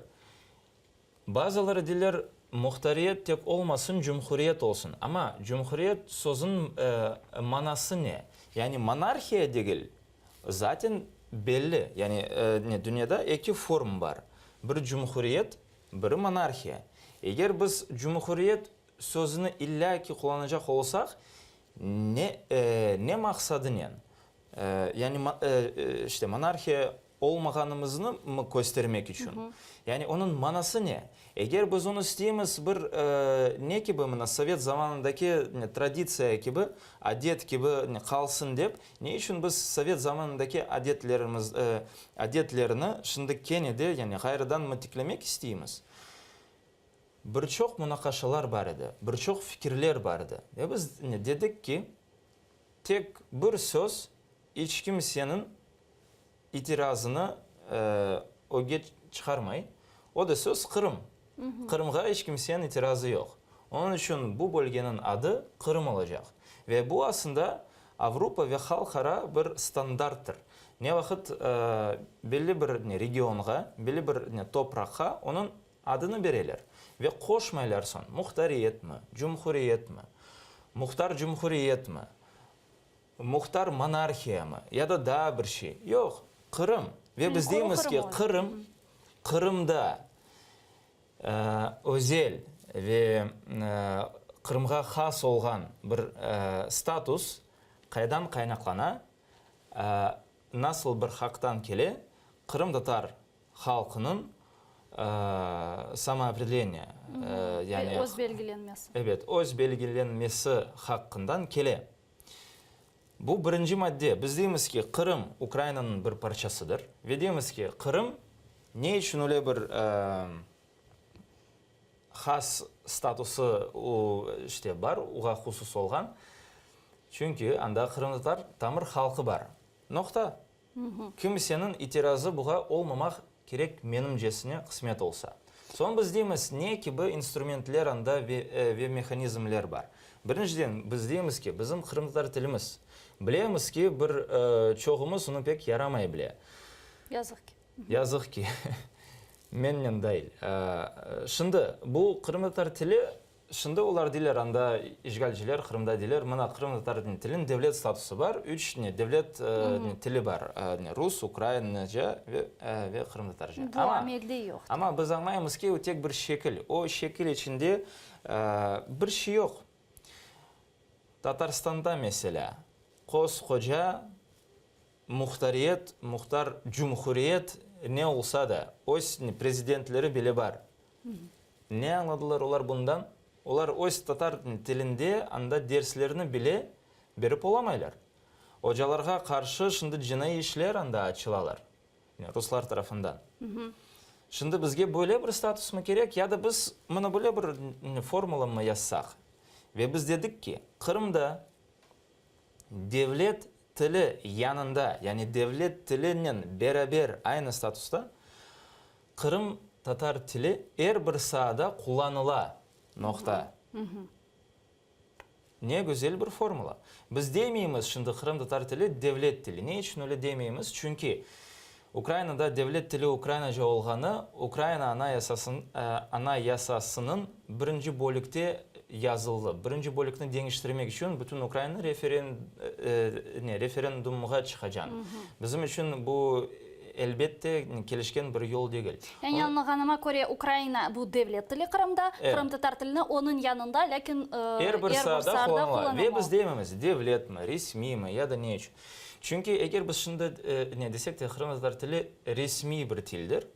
Bazıları deyler, muhtariyet tek olmasın, cumhuriyet olsun. Amma cumhuriyet sözüniñ manası ne? Yani monarhiya degil, zaten belli. Yani dünyada eki form bar, bir cumhuriyet, biri monarhiya. Eger biz cumhuriyet sözüni illâ ki qullanacaq olsaq, ne ne maqsadınen? Yani işte monarhiya olmağanımıznı mı köstermek içün? Yani onıñ manası ne? Eger biz onı isteymiz bir ne kibi mına sovet zamanındaki traditsiya kibi, adet kibi qalsın dep, ne içün biz sovet zamanındaki adetlerimiz, adetlerni şimdi kene de yani ğayrıdan mı tiklemek isteymiz? Bir çoq munaqaşalar bar edi, bir çoq fikirler bar edi. Ve biz dedik ki, tek bir söz iç kimseniñ itirazını. ögge çıqarmay, o da söz Qırım. Qırımğa iç kimseniñ itirazı yoq. Onıñ içün bu bölgeniñ adı Qırım olacaq. Ve bu aslında Avropa ve halqara bir standarttır. Ne vaqıt belli bir regionğa, belli bir topraqqa onıñ adını bereler ve qoşmaylar soñ, muhtariyetmi, cumhuriyetmi, muhtar cumhuriyetmi, muhtar monarhiyamı ya da daa bir şey. Yoq, Qırım. Ve biz deymiz ki, Qırım, Qırımda özel ve Qırımğa has olğan bir status qaydan qaynaqlana, nasıl bir haqtan kele, qırımtatar halqınıñ samoopredeleniye, yani öz belgilenmesi. Ebet, öz belgilenmesi haqqından kele. Bu birinci madde. Biz deymiz ki, Qırım Ukrainanıñ bir parçasıdır ve deymiz ki, Qırım ne içün öyle bir has statusı işte bar, oğa husus olğan? Çünki anda qırımtatar tamır halqı bar. Noqta. Kimseniñ itirazı buğa olmamaq kerek menimcesine qısmet olsa. Soñ biz deymiz, ne kibi instrumentler anda ve mehanizmler bar? Birinciden, biz deymiz ki, bizim qırımtatar tilimiz. Bilemiz ki, bir çoğumız onı pek yaramay bile. Yazıq ki. Yazıq ki. Mennen dahil. Şimdi, bu qırımtatar tili Şimdi olar deyler, anda işğalciler Qırımda deyler, mına qırımtatar tiliniñ devlet statusı bar, üç ne devlet tili bar, rus, ukrainca ve ve qırımtatarca. Bu amelde yoq. Amma biz añlaymız ki, o tek bir şekil. O şekil içinde bir şey yoq. Tatarstanda, meselâ, qos-qoca muhtariyet, muhtar cumhuriyet ne olsa da, öz prezidentleri bile bar. Ne añladılar olar bundan? Olar öz tatar tilinde anda derslerni bile berip olamaylar. Ocalarğa qarşı şimdi cinaiy işler anda açılalar, ruslar tarafından. Şimdi bizge böyle bir statusmı kerek ya da biz mına böyle bir formulamı yazsaq? Ve biz dedik ki, Qırımda devlet tili yanında, yani devlet tilinen beraber aynı statusta Qırım tatar tili er bir saada qullanıla, noqta. Ne güzel bir formula. Biz demeymiz şimdi qırım tatar tili devlet tili. Ne içün öyle demeymiz? Çünki Ukrainada devlet tili ukrainaca olğanı Ukraina Anayasasınıñ birinci bölükte yazıldı. Birinci bölükni deñiştirmek içün bütün Ukraina referendumğa çıqacan. Bizim içün bu, elbette, kelişken bir yol degil. Yani añlağanıma köre, Ukraina bu devlet tili Qırımda, qırımtatar tilini onıñ yanında, lâkin er bir saada qullanıla. Ve biz dememiz, devletmi, resmiymi ya da ne içün. Çünki eger biz şimdi ne desek de, qırımtatar tili resmiy bir tildir.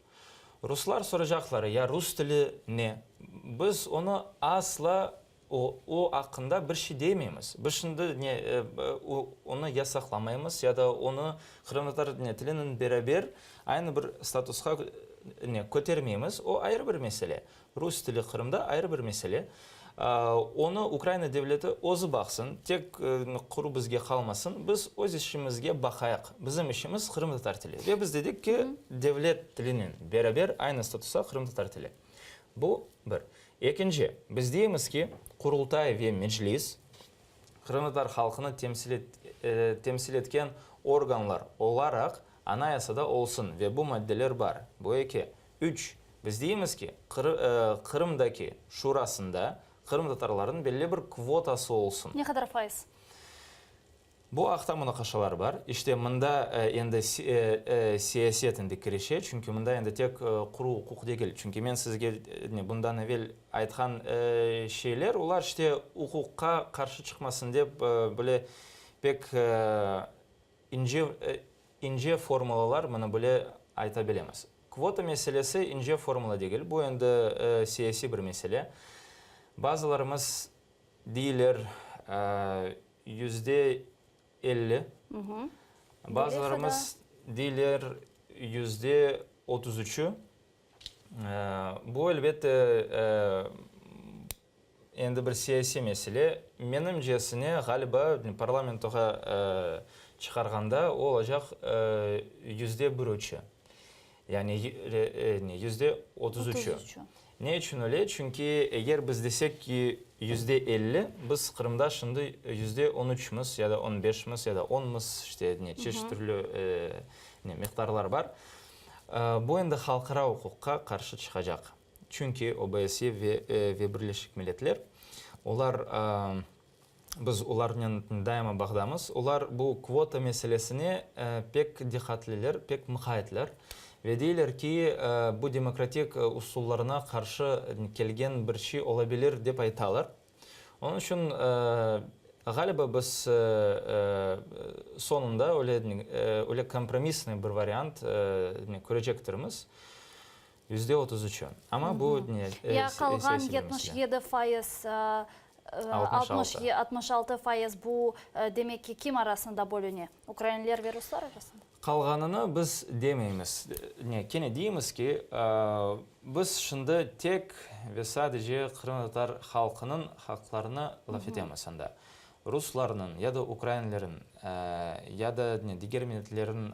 Ruslar soracaqlar, ya rus tili ne? Biz onı asla o, o aqqında bir şey demeymiz. Biz şimdi ne, onı yasaqlamaymız ya da onı qırımtatar ne, tilinen beraber aynı bir statusqa ne, kötermeymiz. O ayrı bir mesele. Rus tili Qırımda ayrı bir mesele. Onı Ukraina devleti özü baqsın, tek quru bizge qalmasın. Biz öz işimizge baqayıq. Bizim işimiz qırımtatar tili. Ve biz dedik ki, devlet tilinen beraber aynı statusta qırımtatar tili. Bu bir. Ekinci, biz deymiz ki, Qurultay ve Meclis qırımtatar halqını temsil etken organlar olaraq Anayasada olsun ve bu maddeler bar. Bu eki. Üç, biz deymiz ki, Qırımdaki şurasında qırımtatarlarnıñ belli bir kvotası olsun. Ne qadar fayız? Bu aqta munaqaşalar bar. İşte, mında endi siyaset endi kirişe, çünki mında endi tek quru uquq degil. Çünki men sizge bundan evel aytqan şeyler, olar işte uquqqa qarşı çıqmasın dep böyle pek ince İnce formulalar mını bile ayta bilemiz. Kvota meselesi ince formula degil, bu endi siyasiy bir mesele. Bazılarımız deyler %50, bazılarımız deyler yüzde otuz üçü. Bu, elbette, Endi bir siyasiy mesele. Menimcesine, ğaliba, parlamentoğa çıqarğanda o olacaq 1% üçü. Yani ne, %33-ü. Ne içün öyle? Çünki eger biz desek ki, 50%, biz Qırımda şimdi %13-miz ya da on beşmiz, ya da onmız, işte, ne, çeşit türlü ne, miqdarlar bar. Bu endi halqara uquqqa qarşı çıqacaq. Çünki OBSE ve ve Birleşik Milletler, olar, biz olarnen daima bağdamız, olar bu kvota meselesine pek diqqatliler, pek mıqaytlar ve deyler ki, bu demokratik usullarına qarşı kelgen bir şey olabilir, dep aytalar. Onıñ içün, ğaliba, biz soñunda öyle, öyle kompromissnıy bir variant körecektirmiz. 33%. Amma bu ne, Ya qalğan 77 fayız, 66 fayız bu, demek ki, kim arasında bölüne? Ukrainler ve ruslar arasında? Qalğanını biz demeymiz. Ne, kene deymiz ki, biz şimdi tek ve sadece qırımtatar halqınıñ haqlarını laf etemiz anda. Ruslarnıñ ya da ukrainlerniñ, ya da ne, diger milletlerniñ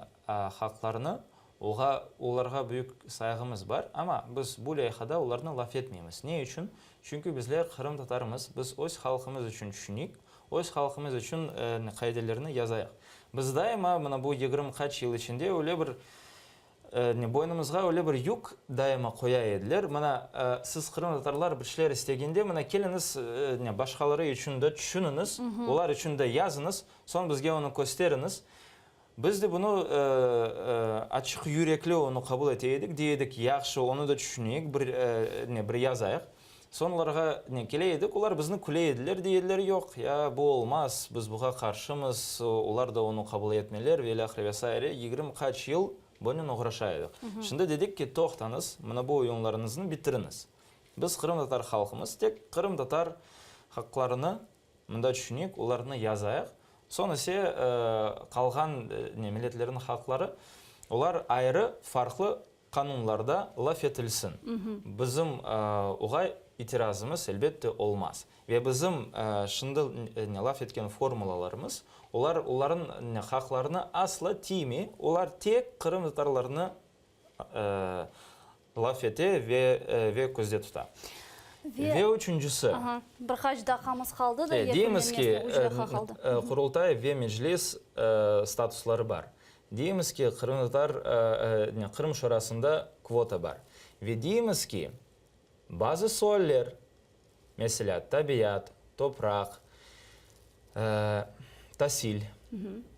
haqlarını Oğa, olarğa büyük sayğımız bar, amma biz bu leyhada olarnı laf etmeymiz. Ne içün? Çünki bizler qırımtatarmız, biz öz halqımız içün tüşüneyik, öz halqımız içün qaidelerni yazayıq. Biz daima, mına bu yigirmi qaç yıl içinde öyle bir, boynumızğa öyle bir yük daima qoya ediler, mına, siz qırımtatarlar bir şeyler istegende, mına keliñiz, başqaları içün de tüşüniñiz, olar içün de yazıñız, soñ bizge onı kösteriñiz. Biz de bunı açıq yürekli onı qabul ete edik, dey edik, yahşı, onı da tüşüneyik, bir, ne, bir yazayıq. Soñ olarğa, ne, kele edik, olar bizni küle ediler, dey ediler, yoq, ya, bu olmaz, biz buğa qarşımız, olar da onı qabul etmeyler ve ilâhre ve saire, 20 qaç yıl bunen oğraşa edik. Şimdi dedik ki, toqtañız, mına bu oyunlarıñıznı bitiriñiz. Biz qırımtatar halqımız, tek qırımtatar haqlarını Mında tüşüneyik, olarnı yazayıq. Soñ ise qalğan ne milletlerniñ haqları, olar ayrı, farqlı qanunlarda laf etilsin. Bizim oğa itirazımız, elbette, olmaz. Ve bizim şimdi ne laf etken formulalarımız, olar olarnıñ haqlarına asla tiymey, olar tek qırımtatarlarnı Laf ete ve ve közde tuta. Ve üçüncisi. Aha, bir qaç daqqamız qaldı da, Deymiz ki, yekünlenmesine üç daqqa qaldı. Qurultay ve Meclis statusları bar. Deymiz ki, qırımtatar, Qırım Şurasında kvota bar. Ve deymiz ki, bazı sualler, meselâ, tabiat, topraq, tasil,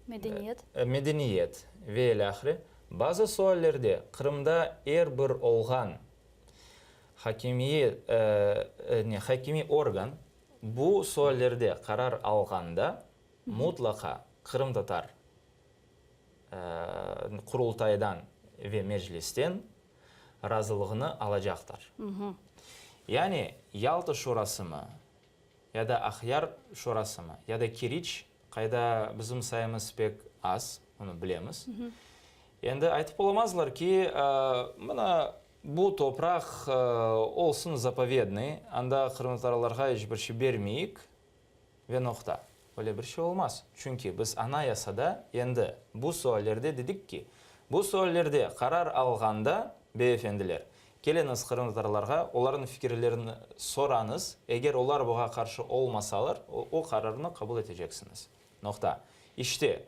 Medeniyet. Medeniyet ve ilâhre, bazı suallerde Qırımda er bir olğan hakimiyet, ne, hakimiy organ bu suallerde qarar alğanda mutlaqa qırımtatar Qurultaydan ve Meclisten razılığını alacaqtır. Yani Yalta şurasımı, ya da Aqyar şurasımı, ya da Keriç, qayda bizim sayımız pek az, onı bilemiz. Endi aytıp olamazlar ki, mına bu topraq olsun zapovednıy, anda qırımtatarlarğa iç bir şey bermeyik ve noqta. Öyle bir şey olmaz. Çünki biz Anayasada endi bu suallerde dedik ki, bu suallerde qarar alğanda, beyefendiler, Keliñiz qırımtatarlarğa, olarnıñ fikirlerini sorañız, eger olar buğa qarşı olmasalar, o qararnı qabul eteceksiñiz. Noqta. İşte,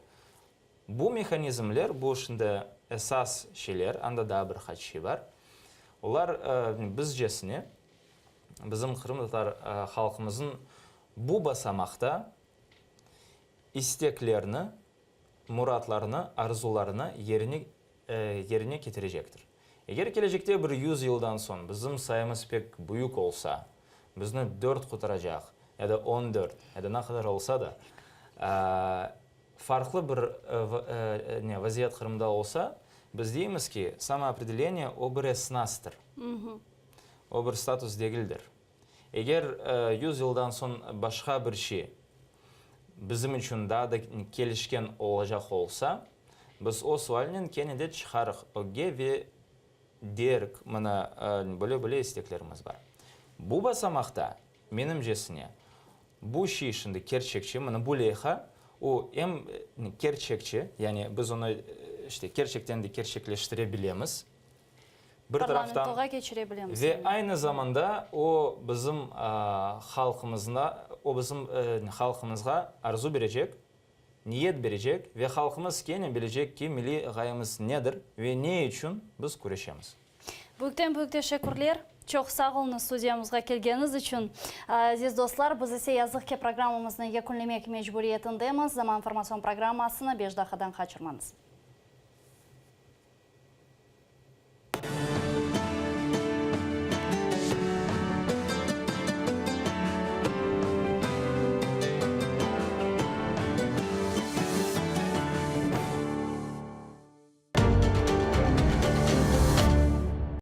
bu mehanizmler, bu şimdi esas şeyler, anda daa bir qaç şey bar, olar bizcesine, bizim qırımtatar halqımıznıñ bu basamaqta isteklerini, muratlarını, arzularını yerine yerine ketirecektir. Eger kelecekte bir yuz yıldan soñ bizim sayımız pek büyük olsa, bizni dört qutaracaq, ya da on dört, ya da ne qadar olsa da, farqlı bir ne vaziyet Qırımda olsa, biz deymiz ki, samoopredeleniye o bir esnastır, o bir status degildir. Eger yuz yıldan soñ başqa bir şey bizim içün daa da kelişken olacaq olsa, biz o sualnen kene de çıqarıq ögge ve derik, mına, böyle-böyle isteklerimiz bar. Bu basamaqta, menimcesine, bu şey şimdi kerçekçi, mına bu leyha, o em kerçekçi, yani biz onı, işte, kerçekten de kerçekleştire bilemiz. Bir taraftan Parlamentoğa keçire bilemiz. ve aynı zamanda o bizim halqımızna, o bizim halqımızğa arzu berecek, niyet berecek ve halqımız kene bilecek ki, milliy ğayemiz nedir ve ne içün biz küreşemiz. Büyükten büyük teşekkürler. Çoq sağ oluñız studiyamızğa kelgeniñiz içün. Aziz dostlar, biz ise yazıq ki programmamıznı yekünlemek mecburiyetindemiz. Zaman informatsion programmasını 5 daqqadan qaçırmañız.